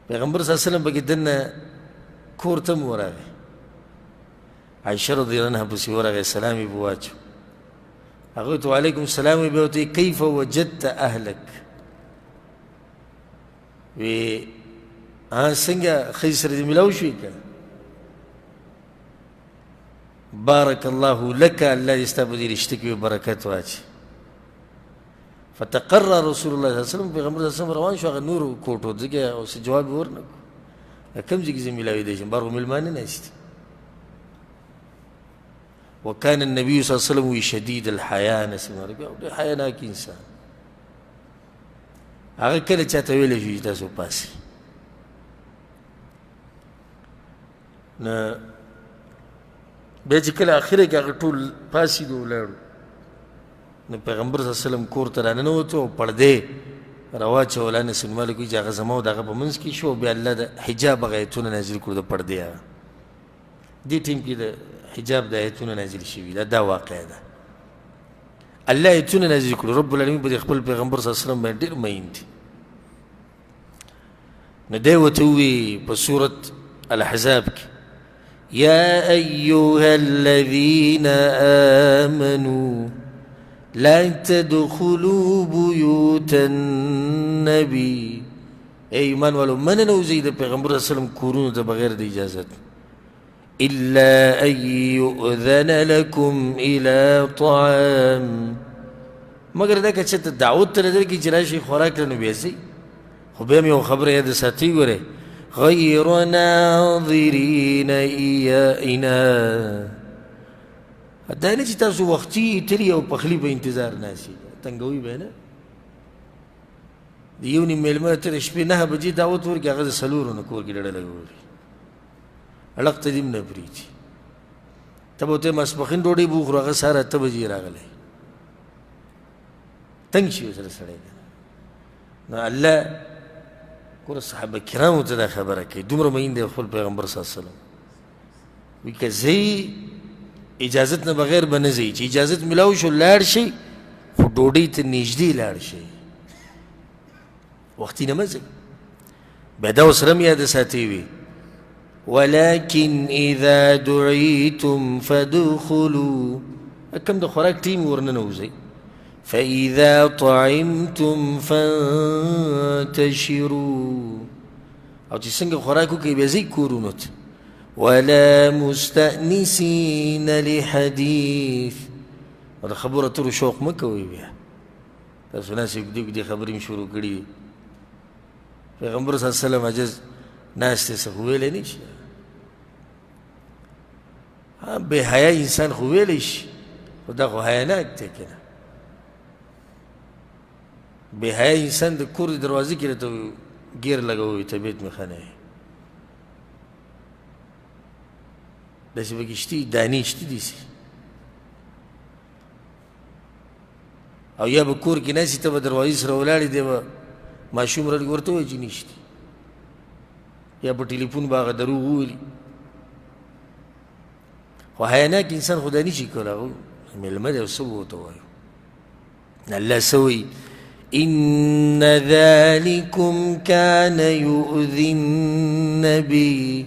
پیغمبر صلی الله علیه وسلم پکې دننه کور ته هم ورغی، عایشه رضی الله عنها پسې ورغی، سلام یې په واچو. هغه ورته وعلیکم السلام ویې، بیا ورته کیف وجدت اهلک، وی ها څنګه ښځې سره دې میلاو شوې که بارک الله لک، الله دې ستا په دې رشته کې برکت واچي. فتقرر رسول الله صلی الله علیه وسلم، پیغمبر صلی الله علیه وسلم روان شو هغه نورو کوټو ځکه اوس جواب یې ورنه کړو، کوم ځای کې زه میلاوېدی شم، بهر خو مېلمانه ناست دي. وكان النبي صلى الله عليه وسلم شديد الحياء، نسمع ډېر حیاناک انسان. هغه کله چاته ویلی شو چې تاسو پاسئ نه. بیا چې کله اخره کې هغه ټول پاڅېدو ولاړو، نو پیغمبر صلی الله علیه وسلم کور ته راننوتو او پردې راواچوله. انس بن مالک وایي چې هغه زما او د هغه په منځ کې شو، بیا الله د حجاب هغه ایتونه نازل کړو د پردې. هغه دې ټیم کې د حجاب د ایتونه نازل شوي. دا دا واقعه ده. الله ایتونه نازل کړو. رب العالمین په خپل پیغمبر صلی الله علیه وسلم باندې ډېر مین دی. نو دی ورته ووایي په سورت الاحزاب کې، يا أيها الذين آمنوا لا تدخلوا بيوت النبي. ای ایمان والو، مننوځئ د پیغمبر صلی الله علیه وسلم کورونو ته بغیر د اجازت، إلا أن يؤذن لكم إلى طعام، مګر دا که چېرته دعوت ته درکړي چې راشئ خوراک له، نو بیا ځئ. خو بیا مې یوه خبره یاده ساتئ، ګورئ، غیر ناظرین إنا، دا نه چې تاسو وختي تلي او پخلي په انتظار ناست یئ، تنګوي به نه. د یو نیم مېلمه ته د شپې 9 بجې دعوت ورکړي، هغه د 4 نه کور کې ډډه لګولې، اړخ ته دې هم نه پرېږدي. ته به ورته ماسپښین ډوډۍ به وخورو، هغه سهار 8 بجې راغلی، تنګ شي ورسره سړی. نو الله ګوره صحابه کرامو ته دا خبره کوي، دومره مین دی خپل پیغمبر صلی الله علیه وسلم، وایي که ځئ اجازت نه بغیر به نه ځئ، چې اجازت ملاو شو لاړ شئ، خو ډوډۍ ته نږدې لاړ شئ، وختي نه مه ځئ. بیا دا ورسره هم یاده ساتئ، وي ولكن إذا دعيتم فادخلوا، کوم د خوراک ټیم ورننوځئ، فإذا طعمتم فانتشروا، او چې څنګه خوراک وکړئ بیا ځئ کورونو ته. ولا مستأنسین لحدیث. او د خبرو اترو شوق مه کوئ. بیا تاسو ناست اوږدې اوږدې خبرې مې شروع کړي. پیغمبر صلی الله علیه وسلم عاجز ناست دی، څه خو ویلی نه شي. بې حیا انسان خو ویلی شي، خو دا خو حیاناک دی که نه. بې حیا انسان د کور د دروازې کې راته ګیر لګوي، طبیعت مې ښه نه دی. داسې پکې شتي دانې شتي داسې. او یا به کور کې ناست ته به دروازې سره ولاړې دی، به ماشوم رډ ورته وایي چې نشتي، یا په ټلیفون به هغه دروغ وویلي. خو حیاناک انسان خو دا نه شي کولی، هغه مېلمه دی او څه به ورته وایو. الله څه وایي؟ ان ذلکم کان یؤذي النبي.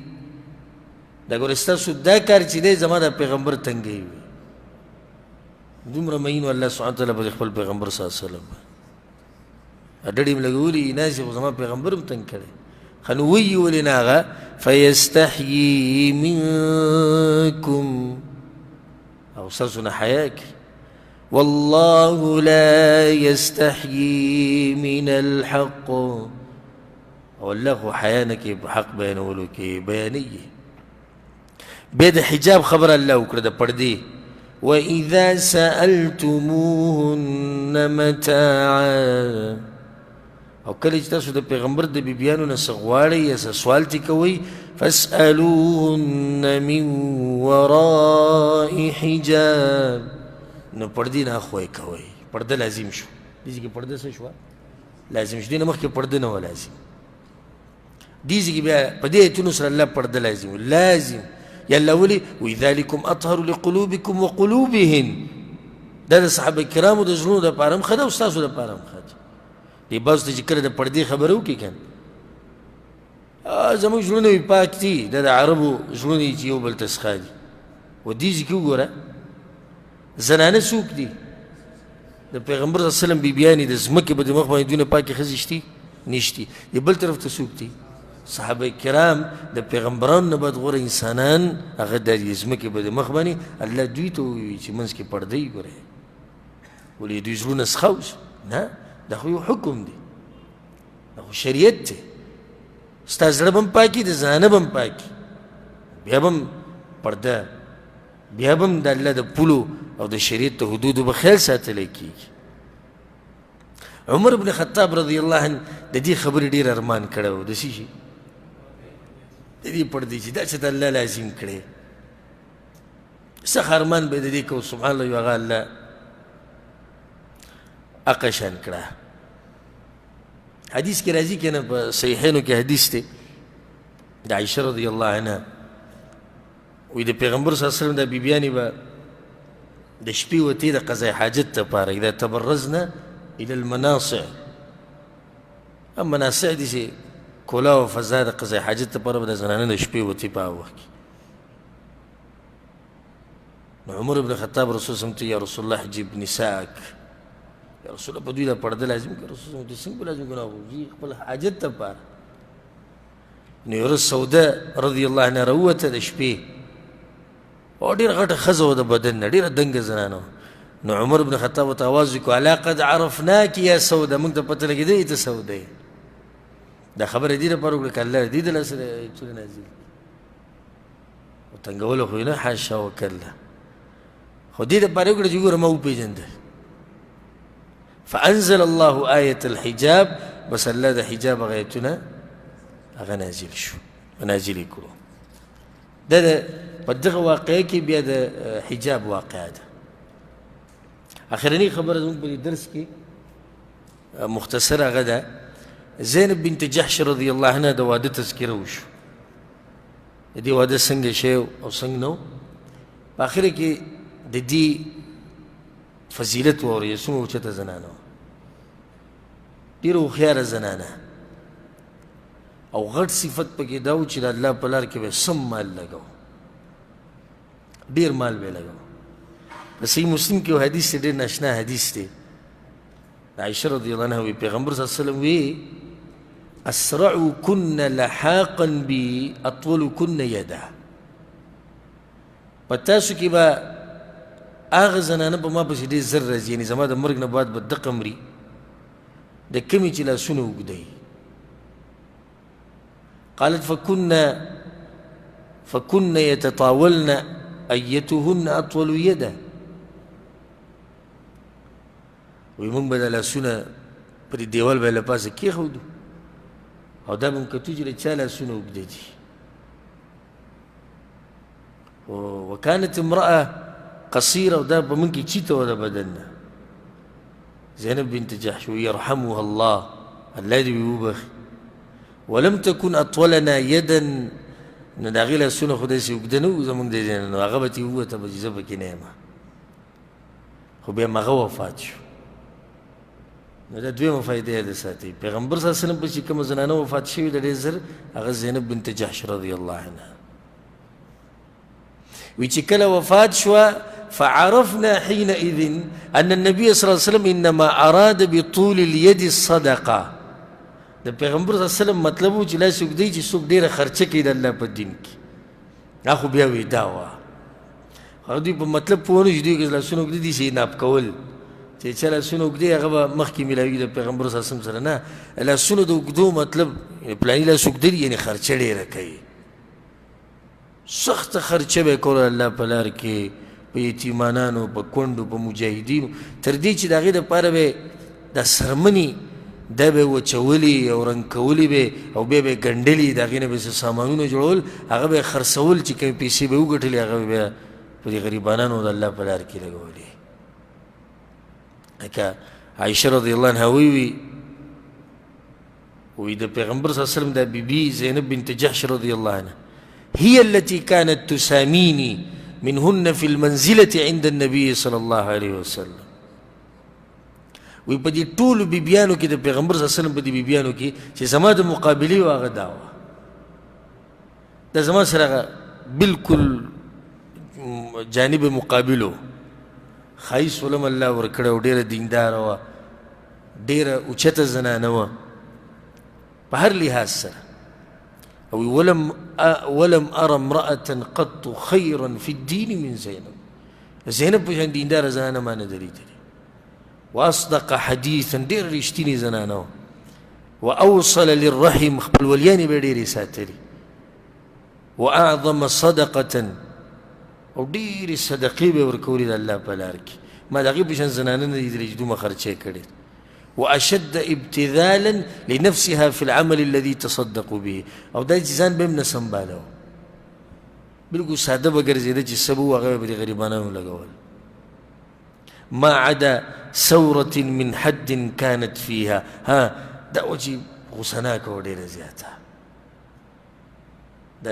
دا ګوره ستاسو دا کار چې دی زما د پیغمبر تنګوي. دومره مین الله سبحانه وتعالی په خپل پیغمبر صلی الله علیه وسلم ډډې هم لګولي ناست خو زما پیغمبر هم تنګ کړی. ښه نو ویي ولې نه هغه فیستحیي منکم، او ستاسو نه حیا کوي. والله لا يستحيي من الحق، او الله خو حیا نه کوي په حق بیانولو کې بیانوي. بیا د حجاب خبره الله وکړه د پردې. وإذا سألتموهن متاعا، او کله چې تاسو د پیغمبر د بیبیانو نه څه غواړئ یا څه سوال ترې کوئ، فاسألوهن من وراء حجاب، نو پردې نه اخوا یې کوئ. پرده لازم شو، دې ځای کې پرده څه شوه؟ لازم شو. دې نه مخکې پرده نه وه لازم. دې ځای کې بیا په دې ایتونو سره الله پرده لازم لازم. یا الله ولې وایي ذلکم اطهر لقلوبکم وقلوبهن. دا د صحابه کرامو د زړونو دپاره هم ښه ده او ستاسو دپاره هم ښه ده. دې بعضو ته چې کله د پردې خبره وکړي که نه، زموږ زړونه وي پاک دي، دا د عربو زړونه دي چې یو بل ته سخا دي. و دې ځای کې وګوره زنانه څوک دي؟ د پیغمبر صلی الله علیه وسلم بیبیانې د ځمکې په دې مخ باندې دونه پاکې ښځې شتي نشتي. دې بل طرف ته څوک دي؟ صحابه کرام د پیغمبرانو نه بعد غوره انسانان هغه د ځمکې په دې مخ باندې الله دوی ته ووایي چې منځ کې پرده یې ګورئ. ولې دوی زړونه سخا اوس؟ نه، دا خو یو حکم دی، دا خو شریعت دی. ستا زړه به هم پاکي، د زنانه به هم پاکي، بیا به هم پرده، بیا به هم د الله د پولو او د شریعت د حدودو به خیال ساتلی کېږي. عمر بن خطاب رضی الله عنه د دې خبرې ډېر ارمان کړی و، د څه شي؟ د دې پردې چې دا څه ته الله لازم کړی، سخت ارمان به یې د دې کو. سبحان الله، یو هغه الله هغه شان کړه. حدیث کې راځي که نه، په صحیحینو کې حدیث دی د عایشه رضی الله عنها وایي د پیغمبر صلی الله علیه وسلم د بیبیانې به د شپې وتې د قضای حاجت لپاره، اذا تبرزنا الى المناصع، هم مناصع دي چې کولا او فضا د قضای حاجت لپاره به د زنانه د شپې وتې په هغه وخت کې. نو عمر بن خطاب رسول سم ته یا رسول الله حجب نساءک، یا رسول الله په دوی دا پرده لازم کړه. رسول سم ته څنګه لازم کړه؟ دوی خپل حاجت لپاره. نو یو ورځ سوده رضی الله عنها راووته د شپې، او ډېره غټه ښځه وه د بدن نه، ډېره دنګه زنانه وه. نو عمر بن خطاب ورته اواز وکړو، الا قد عرفناک یا سوده، موږ ته پته لګېدلې ته سوده یې. دا خبره دې لپاره وکړه که الله دې د لاسه ایتونه نازل کړي. او تنګولو خو یې نه، حاشا وکلا، خو دې دپاره یې وکړه چې ګوره ما وپېژنده. فأنزل الله آیة الحجاب، بس الله د حجاب هغه ایتونه هغه نازل شو، نازل یې کړو. دا په دغه واقعه کې بیا د حجاب واقعه ده. اخرنۍ خبره زموږ په دې درس کې مختصره هغه ده، زینب بنت جحش رضی الله عنها د واده تذکره وشو. د دې واده څنګه شی او څنګه نه و. په اخره کې د دې فضیلت واورئ، څومره اوچته زنانه وه، ډېره هوښیاره زنانه، او غټ صفت پکې دا و چې د الله په لار کې به سم مال لګاو، ډېر مال به یې لګاو. په صحیح مسلم کې یو حدیث دی، ډېر ناشنا حدیث دی، د عایشه رضی الله عنها وی پیغمبر صلی الله علیه وسلم وی اسرعکن لحاقا بی اطولکن یدا. په تاسو کې به هغه زنانه په ما پسې ډېر زر راځي، یعنې زما د مرګ نه بعد به دقه مري، د کومې چې لاسونه اوږده وي. قالت فكن يتطاولن أيتهن أطول يدا. وایي موږ به دا لاسونه پر دې دیوال به له پاسه کېښودو او دا به مو کتو چې د چا لاسونه اوږده دي. وكانت امرأة قصيرة، ودا په موږ کې چیته وه د بدن نه. زینب بنت جحش يرحمها الله، الله دې وبخښي. ولم تكن أطولنا يدا، نو د هغې لاسونه خو داسې اوږده نه وو زموږ د ځای نه، نو هغه به ترې ووته به چې زه پکې نه یم، خو بیا همغه وفات شو. نو دا دویمه فایده یاده ساتئ، پیغمبر صلی الله علیه وسلم په چې کومه زنانه وفات شوې ده ډېر زر، هغه زینب بنت جحش رضی الله عنها. وی چې کله وفات شوه، فعرفنا حينئذ أن النبي صلى الله عليه وسلم إنما أراد بطول اليد الصدقة. د پیغمبر صلی الله علیه وسلم مطلب و چې لاس اوږدوي چې څوک ډېره خرچه کوي د الله په دین کې. دا خو بیا وی دا وه، هغه دوی په مطلب پوه نه شو، دوی که لاسونه اوږده دي چې ناپ کول، چې چا لاسونه اوږدې هغه به مخکې میلاویږي د پیغمبر صلی الله علیه وسلم سره. نه، لاسونه د اوږدو مطلب پلاني لاس اوږده دي یعنې خرچه ډېره کوي، سخته خرچه به یې کوله الله په لار کې، په یتیمانانو، په کونډو، په مجاهدینو، تر دې چې د هغې دپاره به دا څرمنې دا به یې وچولې او رنګ کولې به او بیا به یې ګنډلې، د هغې نه به یې څه سامانونه جوړول، هغه به یې خرڅول، چې کومې پیسې به یې وګټلې هغه به بیا په دې غریبانانو د الله په لار کې لګولې. لکه عایشه رضی الله عنها وایي، وی د پیغمبر صلی الله علیه وسلم د بیبي زینب بنت جحش رضی الله عنها، هي التي كانت تساميني منهن في المنزلة عند النبي صلى الله عليه وسلم. وی په دې ټولو بیبیانو کې د پیغمبر صلی الله علیه وسلم په دې بیبیانو کې چې زما د مقابلې وه هغه دا وه، دا زما سره هغه بالکل جانب مقابلو، ښایست ولم الله ورکړی او ډېره دینداره وه، ډېره اوچته زنانه وه په هر لحاظ سره. او ولم أرى امرأة قط خيرا في الدين من زينب. زینب په شان دینداره زنانه ما نه ده لیدلې. واصدق حدیثا، ډېره رښتینې زنانه وه. واوصل للرحم، خپل ولیانې به یې ډېرې ساتلې. واعظم صدقة، او ډېرې صدقې به یې ورکولې د الله په لار کې. ما د هغې په شان زنانه نه لیدلې چې دومره خرچه یې کړې. وأشد ابتذالا لنفسها في العمل الذي تصدق به، او دا چې ځان به هم نه سمبالوه، بالکل ساده به ګرځېده چې څه به وو هغه به د غریبانانو لګول. ما عدا ثورة من حد كانت فيها، ها دا و چې غوسه ناکه وه ډېره زیاته، د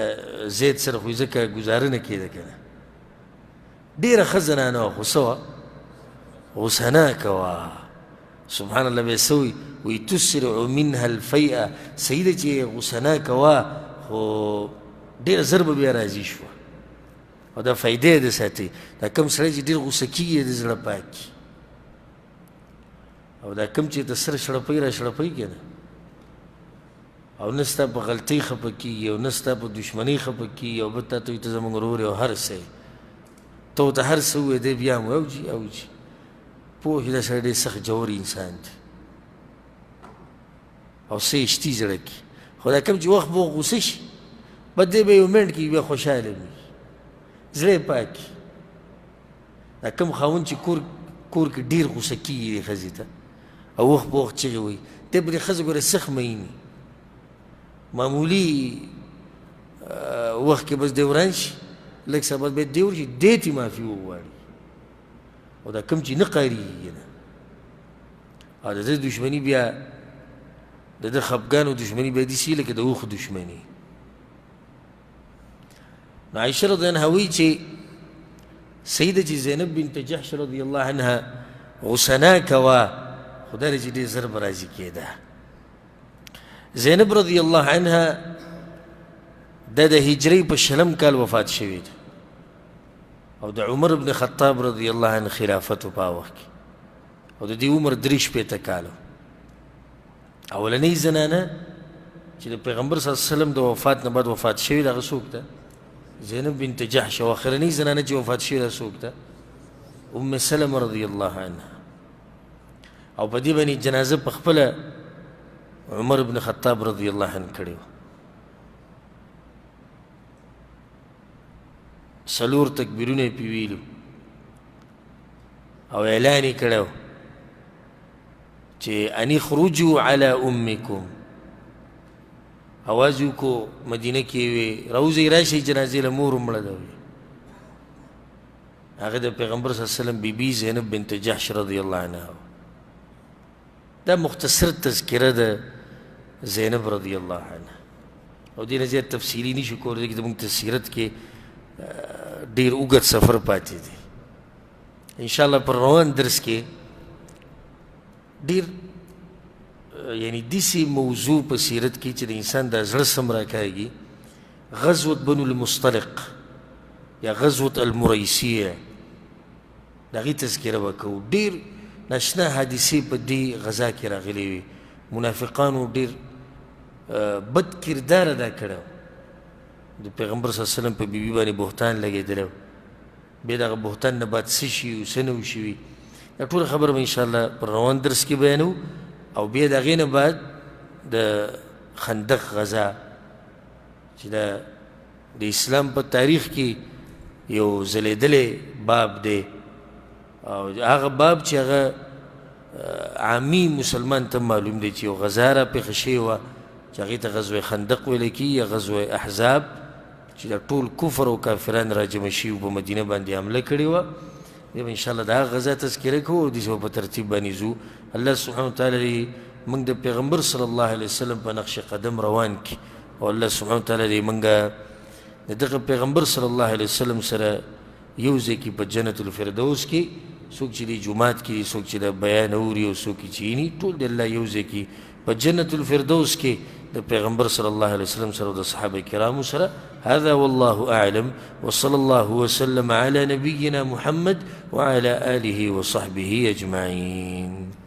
زید سره خو یې ځکه ګزاره نه کېده که نه، ډېره ښه زنانه وه خو څه وه، غوسه ناکه وه. سبحان الله به یې څه وایي، وایي تسرع منها الفیئه، صحیح ده چې غوسه ناکه وه خو ډېره زر به بیا راضي شوه. او دا فایده یې ده ساتي، دا کوم سړی چې ډېر غوسه کېږي د زړه پاک کړي، او دا کوم چې د سر شړپۍ را شړپۍ که نه، او نه ستا په غلطۍ خفه کېږي او نه ستا په دښمنۍ خفه کېږي، او بل تا ته وایي ته زموږ ورور یې او هر څه یې، ته ورته هر څه ووایې دی بیا هم وایي او جي او جي، پوه شې دا سړی ډېر سخت ژور انسان دی او څه یې شتي زړه کې. خو دا کوم چې وخت به غوسه شي بس دی به یو منټ کې بیا خوشحاله وي، زړه یې پاک کړي. دا کوم خاوند چې کور کې ډېر غوسه کېږي دې ښځې ته او وخت په وخت چغې وهي، دی په دې ښځه ګوره سخت مین وي، معمولي وخت کې بس دی وران شي، لږ څه بس بیا دی ورشي دی ترې معافي وغواړي. او دا کوم چې نه قاریږي نه، او د ده دښمني بیا د ده خفګان او دښمني بیا داسې لکه د اوښ دښمني. نو عایشه رضی الله عنها وایي چې صحیح ده چې زینب بنت جحش رضی الله عنها غوسه ناکه وه، خو دا چې ډېر زر به راضي کېده. زینب رضی الله عنها د هجري په شلم کال وفات شوې ده، او د عمر بن خطاب رضی الله عنه خلافت په وخت کې، او د دې عمر 63 کالو. اولنۍ زنانه چې د پیغمبر صلی الله علیه وسلم د وفات نه بعد وفات شوې ده هغه څوک ده؟ زینب بنت جحش. او اخرنۍ زنانه چې وفات شوې ده څوک ده؟ ام سلمه رضی الله عنها. او په دې باندې جنازه په خپله عمر بن خطاب رضی الله عنه کړې وه. څلور تکبیرونه یې پرې ویلو او اعلان یې کړی چې ان اخرجوا علی امکم. اواز یې وکړو مدینه کې وی راوځئ راشئ جنازې له مور مړه ده. وی هغه د پیغمبر صلی الله علیه وسلم بیبي زینب بنت جحش رضی الله عنها. دا مختصر تذکره ده زینب رضی الله عنها. او دې نه زیات تفصیلي نشو کولی ځکه زموږ تسیرت کې ډېر اوږد سفر پاتې دی. ان شاء الله پر روان درس کې ډېر یعنی داسې موضوع په سیرت کې چې د انسان د زړه سم راکاږي، غزوة بنو المصطلق یا غزوة المریسیه، د هغې تذکره به کوو. ډېر ناشنا حادثې په دې غذا کې راغلې وي. منافقانو ډېر بد کردار ادا کړی، د پیغمبر صلی الله علیه وسلم په بیبي باندې بهتان لګېدلی، بیا دغه بهتان نه بعد څه شي او څه نه وشوي، دا ټوله خبره به انشاءالله پر روان درس کې بیانوو. او بیا د هغې نه بعد د خندق غذا چې د اسلام په تاریخ کې یو ځلېدلی باب دی، او هغه باب چې هغه عامي مسلمان ته معلوم دی چې یو غذا را پېښه شوې وه چې هغې ته غزوه خندق ویل کېږي یا غزوه احزاب، چې دا ټول کفر او کافران راجمع شوي په مدینه باندې حمله کړې وه. بیا به انشاءالله د هغه غذا تذکره کوو او داسې به په ترتیب باندې ځو. الله سبحانه وتعالی دې موږ د پیغمبر صلی الله علیه وسلم په نقش قدم روان کړي، او الله سبحانه وتعالی دې موږ د دغه پیغمبر صلی الله علیه وسلم سره یو ځای کې په جنت الفردوس کې، څوک چې د جومات کې دي، څوک چې د بیان اوري او څوک چې ویني، ټول د الله یو ځای کې په جنت الفردوس کې د پیغمبر صلی الله علیه وسلم سره او د صحابه کرامو سره. هذا والله أعلم، وصلى الله وسلم على نبينا محمد وعلى آله وصحبه أجمعين.